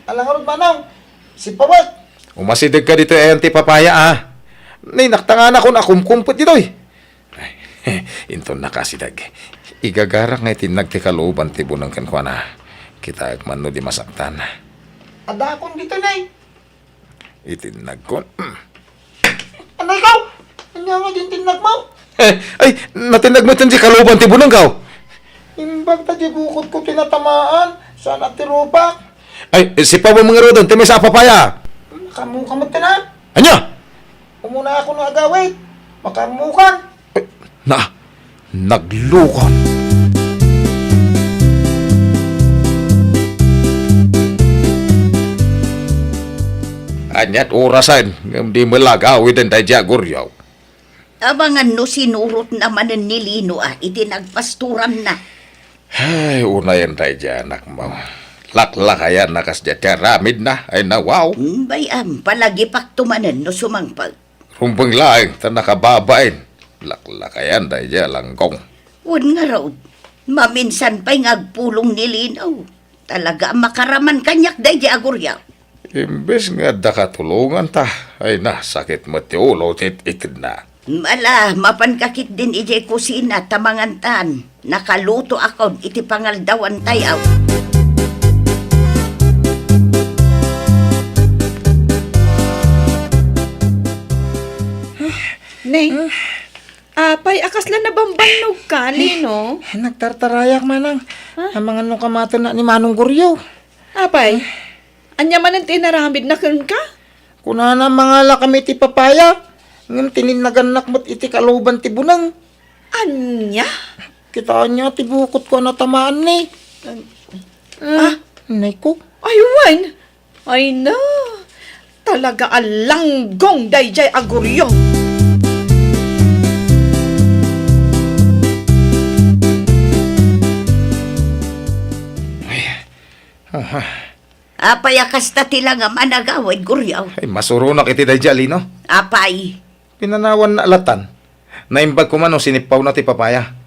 Ala ngarud, Manong. Sippawek. Umasideg ka ditoy ayan ti papaya, ah. Ni naktanganakon a kumkumpet ditoy. Ay, inton nakasideg, igagarak nga itinnag ti kaluban ti buneng kenkuana. Kitaek man no di masaktan. Adakon ditoy, Nay. Itinnagkon. Anay ko! Ania nga din tinnag mo? Eh, ay, natinnag mo ti kaluban ti buneng ko. Imbag ta di bukod ko tinatamaan, saan a ti rupak? Ay, sippawem ngaruden ti maysa a papaya. Kamu ka mo, Tina? Ania? Umuna ako nga agawid. Makamukan. Ay, Na, naglukon. Ania't orasen ngem di met la agawiden daydiay a guriaw? Amangan no sinurotna manen ni Lino a iti nagpastoranna. Ay, unayen daydiay anakmo. Laklakayanna kasdiay ti aramidna. Ay, nawaw. Bay-am, palagipakto manen no sumangpet. Rumbeng laeng ta nakababain. Laklakayan daydiay a langgong. Wen ngarud, maminsan pay nga agpulong ni Lino. Talaga a makaraman kaniak daydiay a guriaw. Imbes nga adda katulonganta, ay na, sakit met ti ulo ti it-itedna. Ala, mapanka ketdin idiay kusina ta mangantan. Nakalutoakon iti pangaldawantayo. Neng, apay a kasla nabambannogka, Lino? Nagtartarayak, Manang. Ha? Amangan no kamatenna ni Manong Goryo. Apay, ania manen ti inaramidna kenka? Kunana, mangalakami iti papaya, ngem tininnagannak met iti kaluban ti buneng. Ania? Kitaenyo ti bukotko a natamaan ni. Ah? Nay ko. Ay, wen. Ay na, talaga a langgong daydiay a guriaw. Ay, aha. Apay a kasta ti langam a nagawid, guriaw? Ay, masuronak iti daydiay a Lino. Apay? Pinanawanna latan. Naimbag koma no sinippawna ti papaya.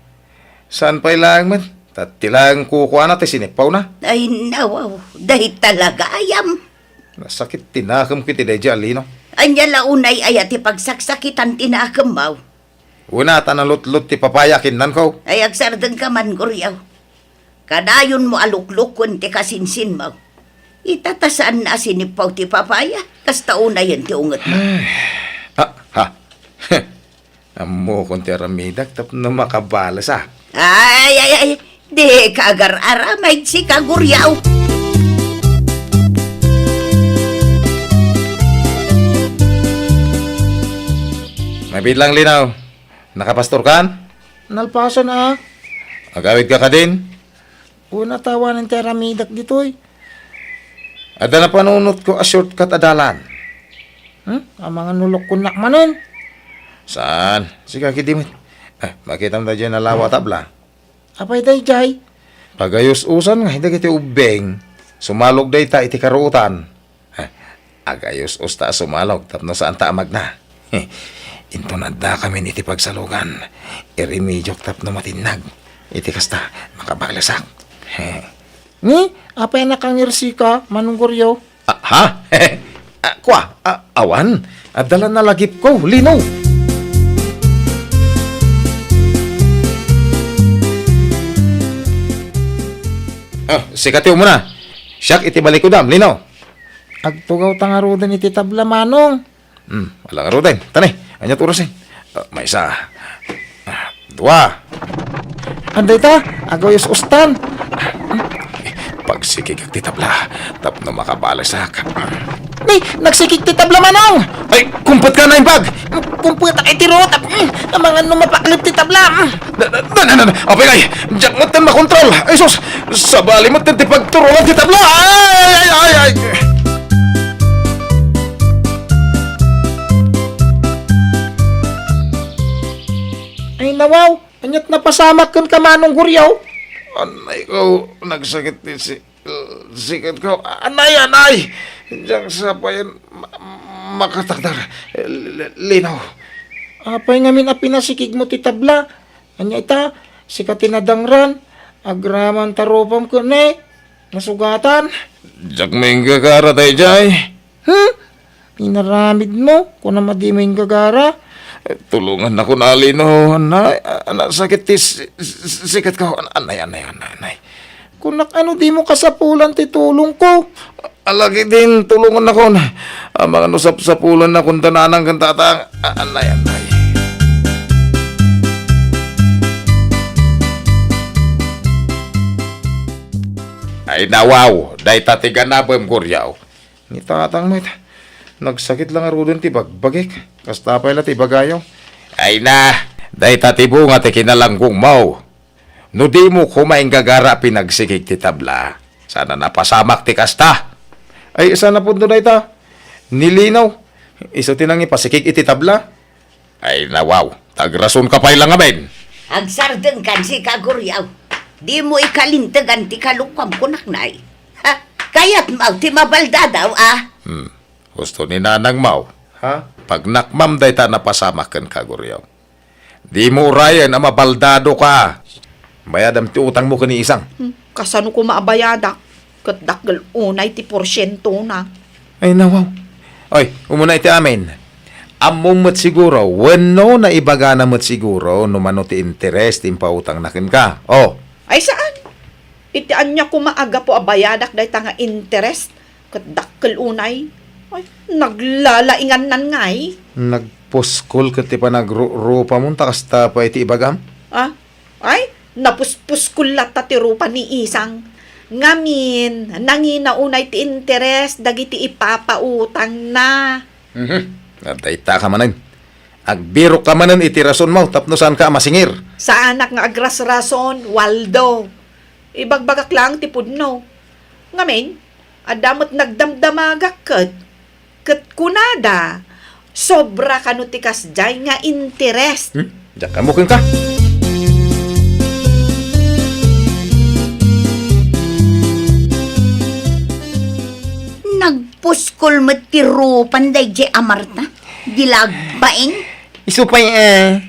Saan pay laeng met, ta ti laeng kukuana ti sinippawna. Ay, nawaw, dayta la gayam. Nasakit ti nakemko iti daydiay a Lino. Ania la unay aya ti pagsaksakitan ti nakemmo? Una ta nalutlot ti papaya a kinnanko. Ay, agsardengka man, guriaw. Kadayonmo a luklokken ti kasinsinmo. Ita ta saanna a sinippaw ti papaya, kasta unayen ti ungetmo. Ay. Ah, ha. Ammokon ti aramidak tapno makabales, ah. Ay, ay, ay, dika agar-aramid, sika, guriaw. Mabiit lang, Lino. Nakapastorkan? Nalpasen, ah. Agawidka kadin? Wen, awanen ti aramidak ditoy. Adda napanunotko a shortcut a dalan. Hmm? Amangan no lukkonnak manen. Saan? Sika ketdi met. Ah, makitam daydiay nalawa a tabla. Apay daydiay? Pagayus-usan nga dagiti ubbing. Sumalog dayta iti karuotan. Ha, agayus-usta a sumalog tapno saanta a magna. Inton addakamin iti pagsalugan, iremediok tapno matinnag. Iti kasta, makabalesak. Ni, apay a nakangirsika, Manong Goryo? Ah, ha? Ah, kua, ah, awan. Adda la nalagipko, Lino. Ah, sika ti umuna. Siak iti balikudam, Lino. Agtugawta ngaruden iti tabla, Manong. Hmm, ala ngaruden. Tani, ania't orasen? Ah, maysa. Ah, dua. Adda ita, agayus-ustan. Ah, hmm. Pagsikigak ti tabla, tapno makabalesak. Ni, nagsikig ti tabla, Manong! Ay, kumpet ka, naimbag! Kumpetak iti rota. Hmm, amangan no mapaklip ti tabla. Hmm. Na, na, na, na, na, apay ngay, diak metten makontrol. Ay, sus, sabali metten ti pagturolan ti tabla. Ay, ay, ay, ay, ay. Ay, nawaw, ania't napasamak kenka, Manong Goryo? Anay ko, nagsakit ti si-, Sikat ko, anay, anay! Diak sa payen ma-, makatakder, Li-, Li-, Lino. Apay ngamin a pinasikigmo ti tabla? Ania ita, sika ti nadangran, agraman ta rupam ken ni, nasugatan. Diak maingga kara daydiay. Hmm? Inaramidmo, kunam a dimo inggagara. Eh, tulongannakon, Lino, anay, a-, nasakit ti si-, si-, sikatko, an-, anay, anay, anay, anay. Kunak, ano dimo kasapulan ti tulongko? Ala ketdin, tulongannakon. Amangan no sapsapulannakon da nanang ken tatang. A-, anay, anay. Ay, nawaw, dayta ti ganabem, Goryo. Ni tatang met, nagsakit la ngaruden ti bagbagik. Kasta pay la ti ibagayo. Ay na, Dayta ti bunga ti kinalanggongmo. No dimo koma inggagara pinagsikig ti tabla, saan a napasamak ti kasta. Ay, saan a pudno dayta? Ni Lino, isu ti nangipasikig iti tabla. Ay, nawaw, ta agrasonka pay la ngamin. Agsardengkan sika, Guriaw. Dimo ikalintegan ti kalokuam, kunak nay. Ha? Kayatmo ti mabaldadaw, a? Hmm. Husto ni nanangmo. Ha? Pagnakmam dayta a napasamak kenka, Guriaw. Dimo urayen a mabaldadoka. Bayadam ti utangmo ken ni Isang. Hmm, kasano koma a bayadak? Ket dakkel unay ti porsientona. Ay, nawaw. Oy, umuna iti amin. Ammom met siguro, wenno naibagana met siguro no mano ti interes ti impautangna kenka. Oh. Ay, saan? Iti ania koma a gapu a bayadak dayta nga interes? Ket dakkel unay. Ay, naglalaingannan ngay. Nagpuskol ket ti panagru-rupamon ta kasta pay ti ibagam? Ah? Ay, napuspuskol latta ti rupa ni Isang. Ngamin, nangina unay ti interes dagiti ipapautangna. Mhm. Dayta ka manen. Agbirok ka manen iti rasonmo tapno saanka a masingir. Saanak nga agrasrason, Waldo. Ibagbagak laeng ti pudno. Ngamin, adda met nagdamdamagak ket, ket kunada, sobra kano ti kasdiay nga interes. Hmm? Diak ammo kenka. Nagpuskol met ti rupan daydiay a Marta. Di la agbain. Isu pay, eh.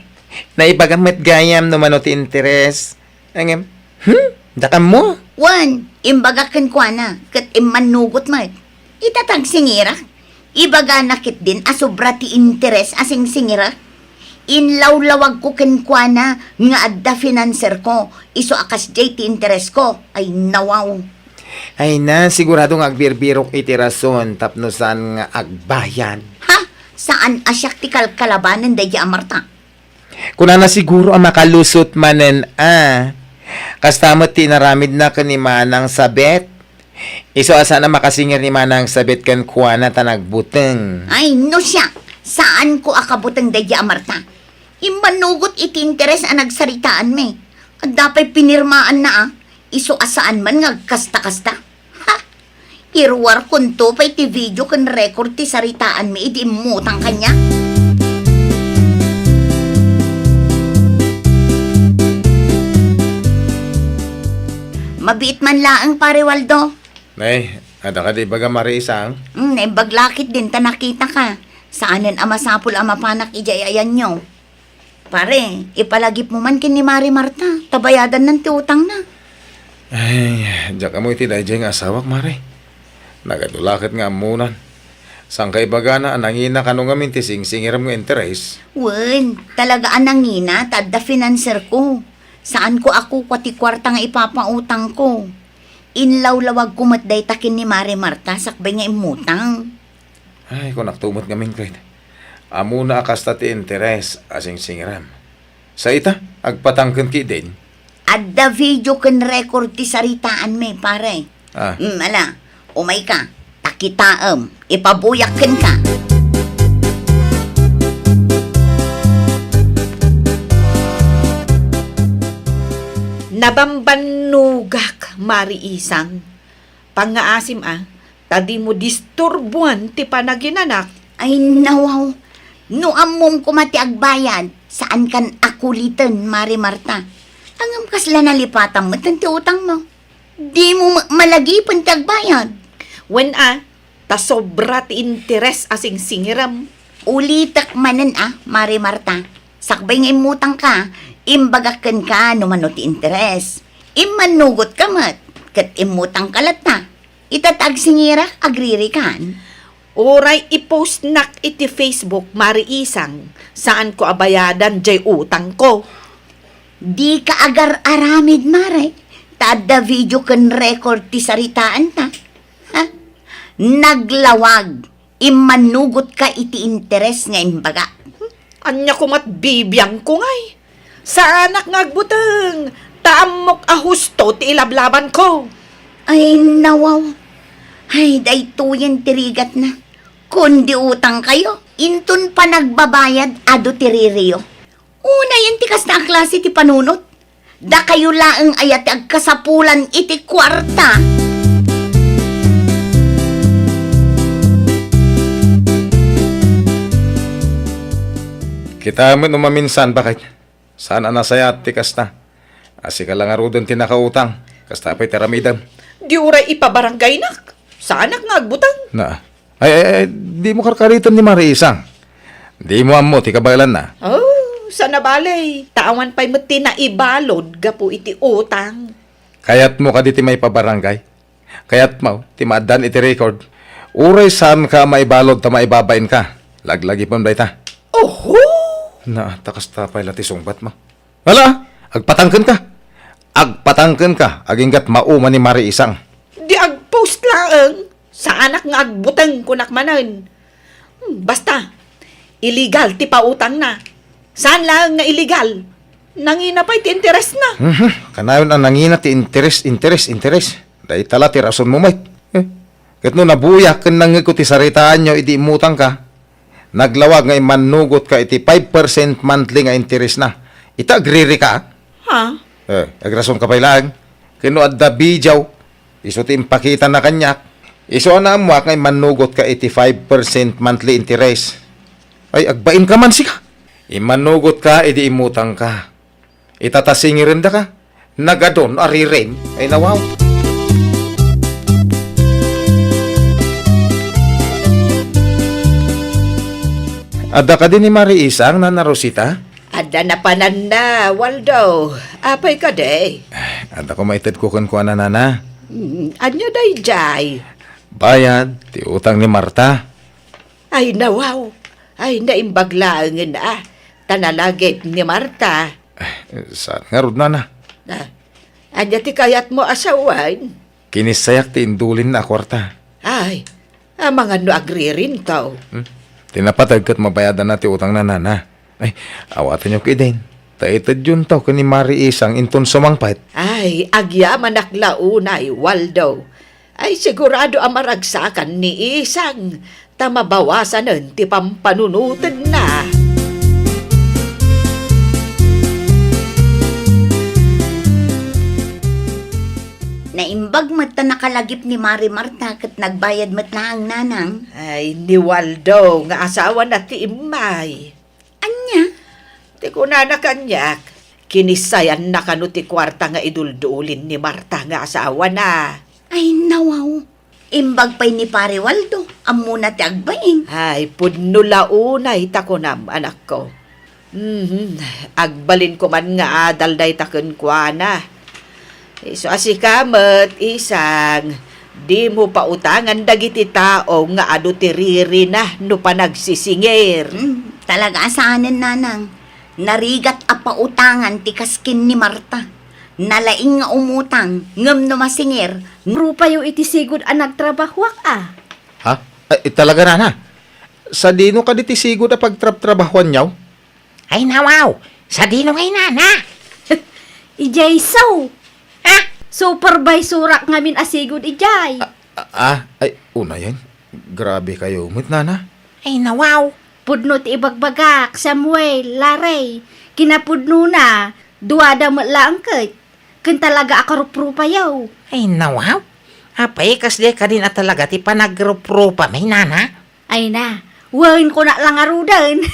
Naibaga met gayam no mano ti interes. Ngem, hmm? Diak ammo? Wen, imbagak kenkuana, ket immannugot met. Ita ti agsingirak. Ibagana ketdin a sobra ti interes a singsingirak. Inlawlawagko kenkuana nga adda finanserko, isu a kasdiay ti interesko. Ay, nawaw. Ay na, sigurado nga agbirbirok iti rason tapno saan nga agbayad. Ha? Saan a siak ti kalkalabanen daydiay a Marta? Kunana siguro a makalusot manen a. Kasta met ti inaramidna ken ni Manang Sabet. Isu a saan a makasingir ni Manang Sabet kenkuana ta nagbuteng. Ay, no siak, saanko a kabuteng daydiay a Marta. Immannugot iti interes a nagsaritaanmi. Adda pay pinirmaanna a. Isu a saan man nga agkasta-kasta. Ha? Iruarkonto pay ti video ken record ti saritaanmi idi immutang kaniak. Mabiit man laeng, Pare Waldo. Nay, adda kadi ibaga, Mare Isang? Hmm, naimbag la ketdin ta nakitaka. Saanen a masapul a mapanak idiay ayanyo. Pare, ipalagipmo man ken ni Mare Marta, ta bayadannan ti utangna. Ay, diak ammo iti daydiay nga asawak, Mare. Nagadu la ket nga ammonan. Saan ka ibagana a nangina kano ngamin ti singsingirem nga interes? Wen, talaga a nangina ta adda finanserko. Saanko a kukua ti kuarta nga ipapautangko. Inlawlawagko met dayta ken ni Mare Marta sakbay nga immutang. Ay, kunakto met ngamin ket. Ammona a kasta ti interes a singsingirem. Sa ita, agpatangken ketdin. Adda video ken record ti saritaanmi, pare. Ah. Mm, ala, umayka, ta kitaem, ipabuyak kenka. Nabambannogak, Mari Isang. Pangngaasim a, ta dimo disturbuan ti panaginanak. Ay, nawaw. No ammom koma ti agbayad, saankan a kuliten, Mari Marta. Ngem kasla nalipatam met ti utangmo. Dimo ma-, malagipen ti agbayad. Wen a, ta sobra ti interes a singsingirem. Ulitek manen a, Mari Marta. Sakbay nga immutangka, imbagak kenka no mano ti interes. Immannugotka met, ket immutangka latta. Ita ti agsingirak, agririkan. Uray ipostnak iti Facebook, Mari Isang, saanko a bayadan jay utangko. Dika agar-aramid, Mare, ta adda video ken record ti saritaanta. Ha? Naglawag. Immannugotka iti interes nga imbagak. Ania koma't bibiangko ngay? Saanak nga agbuteng, ta ammok a husto ti ilablabanko. Ay, nawaw. Ay, daytoyen ti rigatna. Kundi utangkayo, inton panagbabayad, adu ti ririyo. Unayen ti kasta a klase ti panunot. Dakayo laeng aya ti agkasapulan iti kuarta. Kita met no maminsan, baket. Saan a nasayaat ti kasta. A sika la ngaruden ti nakautang. Kasta pay ti aramidem. Di uray ipabaranggaynak. Saanak nga agbuteng. Na. Ay, ay, ay, dimo karkariten ni Mari Isang. Dimo ammo ti kabaelanna. Oh, sana bale. Ta awan pay met ti naibalud gapu iti utang. Kayatmo kadi ti maipabarangay? Kayatmo ti maaddaan iti record? Uray saanka a maibalud ta maibabainka. Laglagipen dayta. Oho! Na, ta kasta pay la ti sungbatmo. Hala, agpatangkenka. Agpatangkenka, aginggat mauma ni Mari Isang. Di agpost laeng, saanak nga agbuteng kunak manen. Hmm, basta, illegal ti pautangna. Saan laeng nga illegal? Nangina pay ti interesna. Mhm. Kanayon a nangina ti interes, interes, interes. Dayta la ti rasonmo met. Eh, ket no nabuyak ken nangngegko ti saritaanyo idi immutangka, naglawag nga immannugotka iti five percent monthly nga interesna. Ita agririka? Ha? Eh, agrasonka pay laeng. Ken no adda video, isu ti impakitana kaniak. Isu a naammuak nga immannugotka iti five percent monthly interest. Ay, agbainka man sika. Immannugotka idi immutangka. Ita ta singirendaka. Nagadun a ririm. Ay, nawaw. Adda kadi ni Mari Isang, Nana Rosita? Adda napananna, Waldo. Apay kadi? Adda ko maitedko kenkuana, Nana. Hmm, ania daydiay? Bayad ti utang ni Marta. Ay, nawaw. Ay, naimbag laengen a. Ta nalagip ni Marta. Eh, saan ngarud, Nana? Ah, ania ti kayatmo a sawen? Kinissayak ti indulinna a kuarta. Ay, amangan no agririnto. Hmm? Ti napateg ket mabayadanna ti utangna, Nana. Ay, awatenyo kidin. Ta itedyonto ken ni Mari Isang inton sumangpet. Ay, agyamanak la unay, Waldo. Ay, sigurado a maragsakan ni Isang ta mabawasanen ti pampanunotenna. Naimbag met ta nakalagip ni Mari Marta ket nagbayad met laeng, Nanang. Ay, ni Waldo nga asawana ti immay. Ania? Ti kunana kaniak, kinissayanna kano ti kuarta nga iduldulin ni Marta nga asawana. Ay, nawaw. Imbag pay ni Pare Waldo, ammona ti agbain. Ay, pudno la unay ta kunam, anakko. Mhm. Agbalinko man nga adal dayta kenkuana. Isu a sika met, Isang, dimo pautangan dagiti tao nga adu ti ririna no panagsisingir. Mm, talaga a saanen, Nanang. Narigat a pautangan ti kaskin ni Marta. Nalaing nga umutang, ngem no masingir, rupayo iti sigud a nagtrabahuak a. Ha? Ay, talaga, Nana? Sadino kadi ti sigud a pagtrabtrabahuanyo? Ay, nawaw! Sadino ngay, Nana? Idiay so. Ha? Supervisorak ngamin a sigud idiay. Ah, ah, ah, ay, unayen. Grabe kayo met, Nana. Ay, nawaw! Pudno ti ibagbagak, Samuel, Larry. Kinapudnona, duada met laeng ket. Ken talaga a karuprupayo. Ay, nawaw! Apay, kasdiay kadin a talaga ti panagruprupami, Nana? Ay na, wen ko na lang aruden.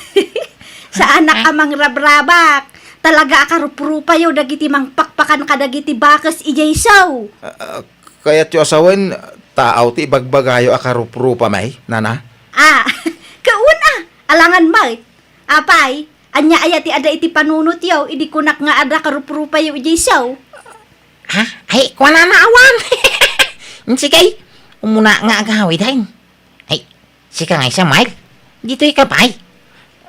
Saanak a mangrabrabak. Talaga a karuprupayo dagiti mangpakpakan kadagiti bakes idiay saw. Ah, ah, kayatyo a sawen, taaw ti ibagbagayo a karuprupami, Nana? Ah, kaun a, alangan met. Apay, ania aya ti ada iti panunotyo, idi kunak nga ada karuprupayo idiay saw? Ha? Ay, kuana na awan. Sige, umuna nga agawid, hay. Ay, sika nga isa, Mike. Ditoy ka, pay.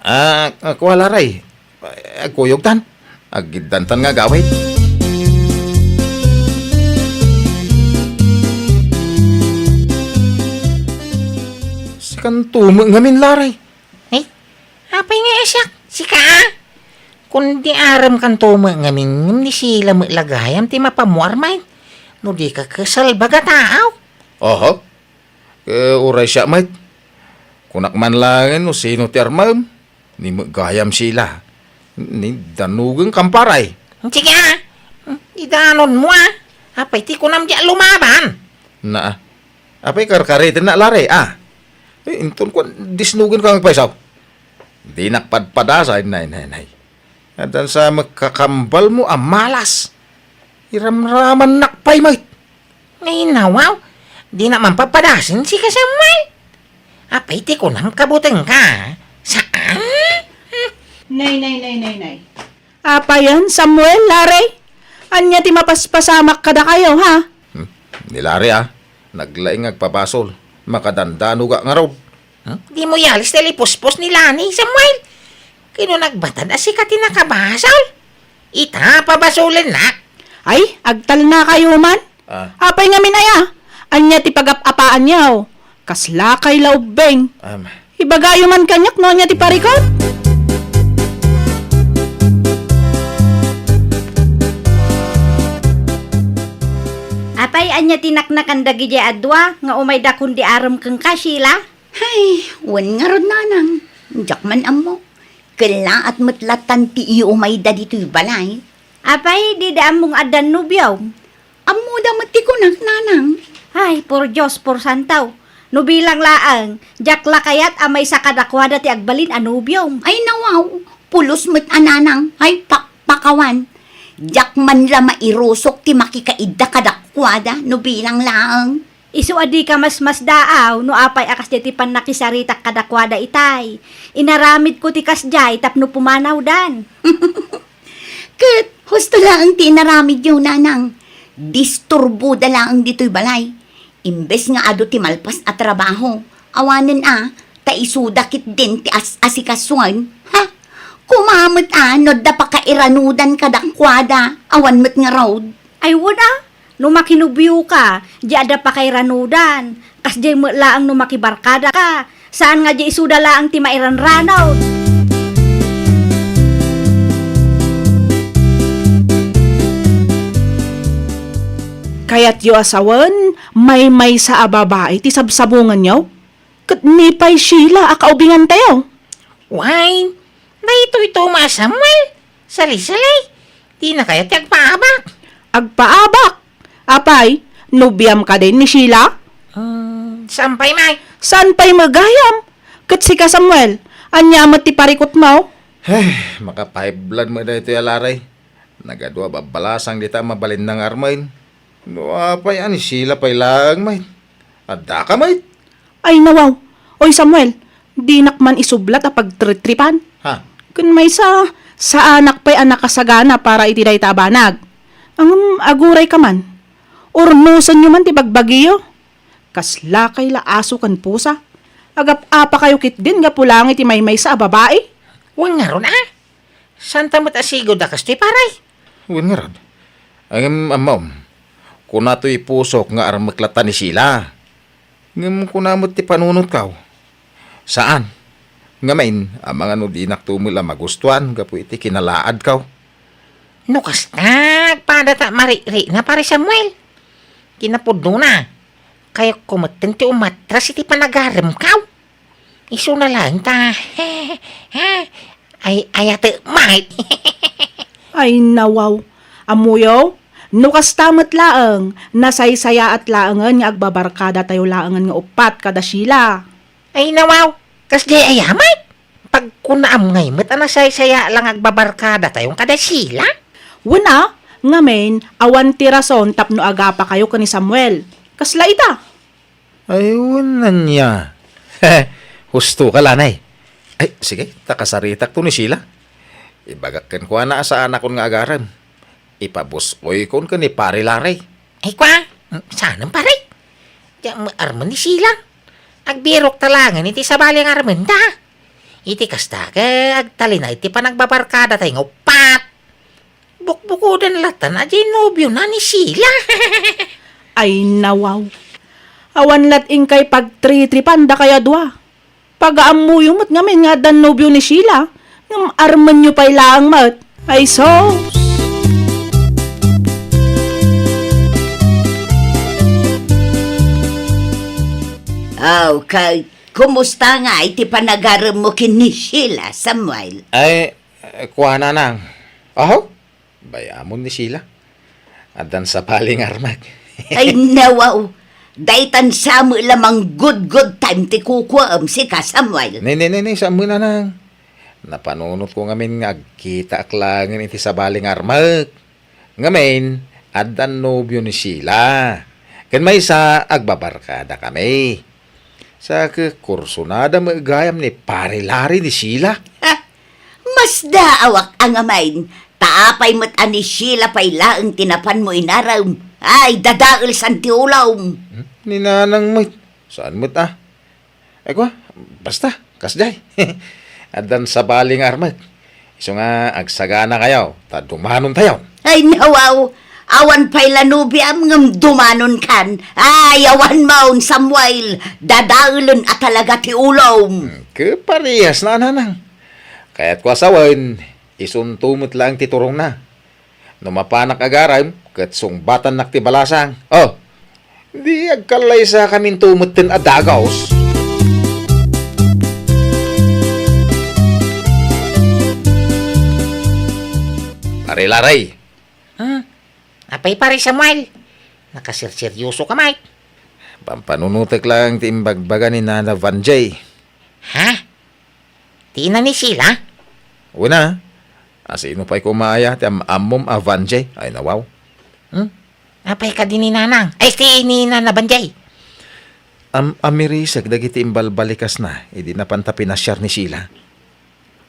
Ah, ah, kuala, Ray. Ay, agkuyog tan. Agiddan tan nga agawid. Sikanto met ngamin, Laray. Ay, apay nga siak? Sika? Kundi arem kanto met ngamin, ngem ni Sheila met la gayam ti mapamuar, Mike. No di ka kasalbag a taaw. Oho. Eh, uray siak met. Kunak man laeng no sino ti armem. Ni met gayam, Sheila. Ni danugeng kamparay. Sige, ah. Idanonmo, ah. Apay ti kunam di a lumaban? Na, apay karkaritenna, Lare, ah. Eh, inton kuan, disnugen ka nga paysaw. Dinak padpadasan, nay, nay, nay. Addan sa makakambalmo a malas. Iramramannak pay met. Ay, nawaw. Dinak man papadasen, sika Samuel. Apay ti kunam kabutengka? Saan? Nay, nay, nay, nay, nay. Apayen, Samuel, Lare? Ania ti mapaspasamak kadakayo, ha? Hmm, ni Lare, ah. Naglaing nga agpabasol. Makadandanoga ngarud. Hmm? Dimo iyalis ti lipuspos ni Lani, Samuel. Kano nagbatad a sika ti nakabasol? Ita, pabasolennak. Ay, agtalnakayo man. Ah. Apay ngamin aya? Ania ti pagap-apaanyo? Kaslakay la ubbing. Am. Ibagayo man kaniak no ania ti parikut. Apay, ania ti naknakan dagidiay a dua nga umayda kon di arem kenka, Sheila? Hay, wen ngarud, nanang. Diak man ammo. Kellaat met latan ti iumayda ditoy balay. Apay, dida ammong addan nobiom? Ammoda met ti kunak, nanang. Ay, por Dios, por santo. No bilang laeng, diak la kayat a maysa kadakuada ti agbalin a nobiom. Ay, nawaw, pulos met a nanang. Ay, pakpakawan. Diak man la mairusok ti makikaidda kadakuada, no bilang laeng. Isu a dika masmasdaaw no apay a kasdiay ti pannakisaritak kadakuada itay. Inaramidko ti kasdiay tapno pumanawdan. Ket husto laeng ti inaramidyo, nanang. Disturboda laeng ditoy balay. Imbes nga adu ti malpas a trabaho, awanen a, ta isuda ketdin ti as-asikasuen. Ha? Kuma met a, no adda pakairanudan kadakuada, awan met ngarud. Ay, wen a, no makinubioka, di adda pakairanudan. Kasdiay met laeng no makibarkadaka. Saan nga di isuda laeng ti mairanranaw. Kayatyo a sawen, maymaysa a babai ti sabsabunganyo? Ket ni pay Sheila a kaubingantayo? Wen, daytoy to, Samuel. Sali-sali. Dina kayat ti agpaabak. Agpaabak? Apay, nobiam kadi ni Sheila? Hmm, saan pay met? Saan pay met gayam? Ket sika, Samuel, ania met ti parikutmo? Ay, makapaiblan met daytoy a Lare. Nagadu a babbalasang dita a mabalinna nga armen. No apay a ni Sheila pay laeng met. Addaka met. Ay, nawaw. Oy, Samuel, dinak man isublat a pagtritripan. Ha? Ken maysa, saanak pay a nakasagana para iti dayta a banag. Ngem agurayka man. Urnosenyo man ti bagbagiyo. Kaslakay la aso ken pusa. Agap-apakayo ketdin gapu laeng iti maymaysa a babai. Wen ngarud a? Saanta met a sigud a kastoy, pare? Wen ngarud. Ngem ammom, kuna toy pusok nga armek latta ni Sheila. Ngem kuna met ti panunotko. Saan. Ngamin, amangan no dinak tumel a magustuan gapu iti kinalaadko. No kasta, agpada ta maririna, pare Samuel. Kinapudnona, kayatko metten ti umatras iti panagaremko. Isuna laeng ta, ay, ayatek met. Ay, nawaw. Ammoyo, no kasta met laeng, nasaysayaat laengen nga agbabarkadatayo laengen nga uppat kada Sheila. Ay, nawaw. Kasdiay aya met? Pagkunaam ngay met a nasaysayaat la nga agbabarkadatayo kada Sheila? Wen a, ngamin, awan ti rason tapno agapakayo ken ni Samuel. Kasla ita. Ay, wen ania. Husto ka, lanay. Ay, sige, ta kasaritakto ni Sheila. Ibagak kenkuana a saanakon nga agarem. Ipabuskoykon ken ni Pare Larry. Ay, kua? Mm, saanen, pare? Diak met armen ni Sheila. Agbirok ta laengen iti sabali nga armenta. Iti kasta, ket agtalinaed ti panagbabarkadatayo nga uppat. Bukbukoden latta a diay nobiona ni Sheila. Ay, nawaw. Awan lat inkay pagtritripan dakayo a dua. Pagaammoyo met ngamin nga addan nobio ni Sheila, ngem armenyo pay laeng met. Ay, sus! Aw, ka-, kumusta ngay ti panagaremmo ken ni Sheila, Samuel? Ay, Eh, kuana nang. Aho? Bay-amon ni Sheila. Addan sabali nga armek. Ay, nawaw. Daytan sa met la manggudgod time ti kukuam, sika, Samuel. Ne, ne, ne, ne, saan met, nanang? Napanunotko ngamin nga agkitaak laengen iti sabali nga armek. Ngamin, addan nobio ni Sheila. Ken maysa, agbabarkadakami. Sa ke, kursunada met gayam ni Pare Larry ni Sheila. Ha? Masdaawak a ngamin, ta apay met a ni Sheila pay laeng ti napanmo inarem? Ay, dadaelsan ti ulom. Hmm? Ni nanang met. Saan met a? Ay, kua, basta, kasdiay. Addan sabali nga armek. Isu nga, agsaganakayo, ta dumanontayo. Ay, nawaw, awan pay la nobiam ngem dumanonkan. Ay, awan maon, Samuel, dadaelen a talaga ti ulom. Hmm, ke parehas na, nanang. Kayatko a sawen, isunto met laeng ti turongna. No mapanak agarem, ket sungbatannak ti balasang. Oh, di agkallaysakaminto metten a dagaws. Pare Larry. Hmm? Apay, Pare Samuel? Nakaserseryoso ka, Mike. Pampanunotek lang ti imbagbaga ni Nana Vanjay. Ha? Ti ina ni Sheila? Una, asino pay koma aya ti am-ammom a Vanjay? Ay, nawaw. Hmm? Apay kadi ni Nanang? Ay, ti ni Nana Vanjay. Am-, amirisek dagiti imbalbalikasna idi napanta pinasiar ni Sheila.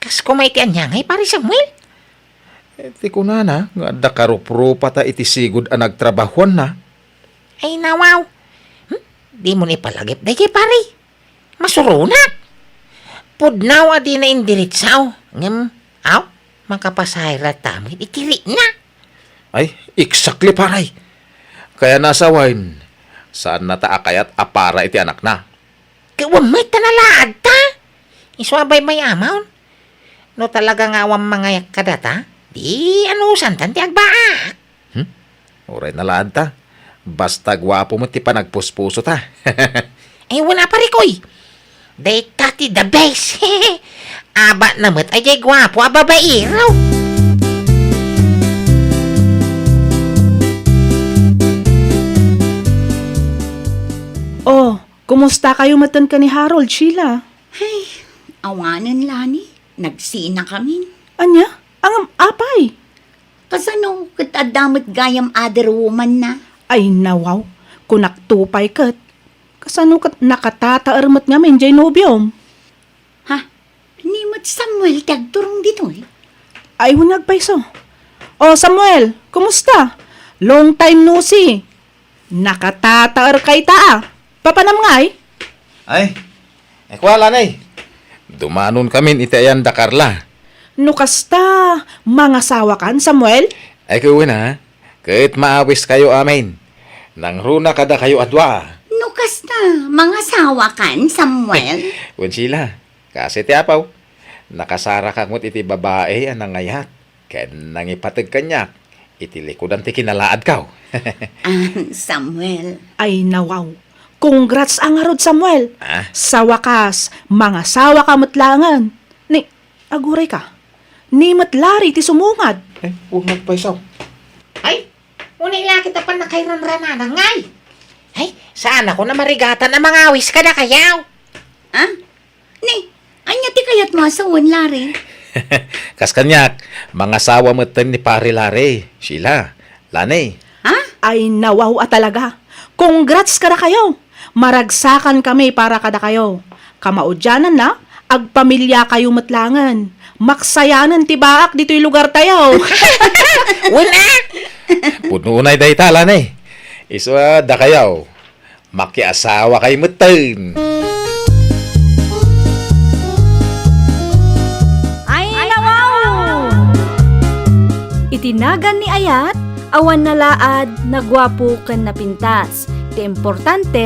Kas koma iti aniangay, Pare Samuel? Eh, ti kunana nga adda karuprupata iti sigud a nagtrabahuanna. Ay, nawaw. Hmm? Dimon ipalagip daytoy, pare. Masuronak. Pudno a dina indiretsaw. Ngem, aw, makapasahir latta met iti rikna. Ay, exactly, pare. Kayatna a sawen, saannata a kayat a para iti anakna. Ket wen met ta nalaadta. Isu a baybay-amon. No talaga nga awan mangayak kadata, di anusantan ti agbaak. Hmm? Uray nalaadta. Basta guapo met ti panagpuspusota. Ay, wen a, pare koy. Dayta ti the best. Abatna met a diay guapo a babaero. Oh, kumustakayo metten ken ni Harold, Sheila? Ay, awanen, Lani. Nagsinakamin. Ania? Ngem apay? Kasano ket adda met gayam other woman na? Ay, nawaw. Kunakto pay ket. Kasano ket nakatataer met ngamin diay nobiom? Ha? Ni met Samuel ti agturong ditoy? Ay, wen nga agpayso. Oh, Samuel, kumusta? Long time no see. Nakatataerka ita a. Papanam ngay? Ay, ay, kua, Lanay. Dumanonkamin iti ayan da Carla. No kasta, mangasawakan, Samuel? Ay, wen a, ket maawiskayo amin. Nangruna kadakayo a dua. No kasta, mangasawakan, Samuel? Wen, Sheila, kas iti apaw, nakasarakak met iti babai a nangayat ken nangipateg kaniak iti likudan ti kinalaadko. Ah, Samuel. Ay, nawaw. Congrats a ngarud, Samuel. Ah? Sa wakas, mangasawaka met laengen. Ni, aguray ka. Ni met Larry ti sumungad. Ay, wen nga agpayso. Ay, unay la kita pannakairanrananan ngay. Ay, saanakon a marigatan a mangawis kadakayo. Ah? Ni, ania ti kayatmo a sawen, Larry? Kas kaniak, mangasawa metten ni Pare Larry, Sheila, Lanay. Ha? Ay, nawaw a talaga. Congrats kadakayo. Maragsakankami para kadakayo. Kamaudiananna, agpamiliakayo met laengen. Maksayanen ti baak ditoy lugartayo. Wen a! Pudno unay dayta, Lanay. Isu a dakayo. Makiasawakay metten. Ay, nawaw! Iti nagan ni Ayat, awan nalaad, naguapo ken napintas. Ti importante,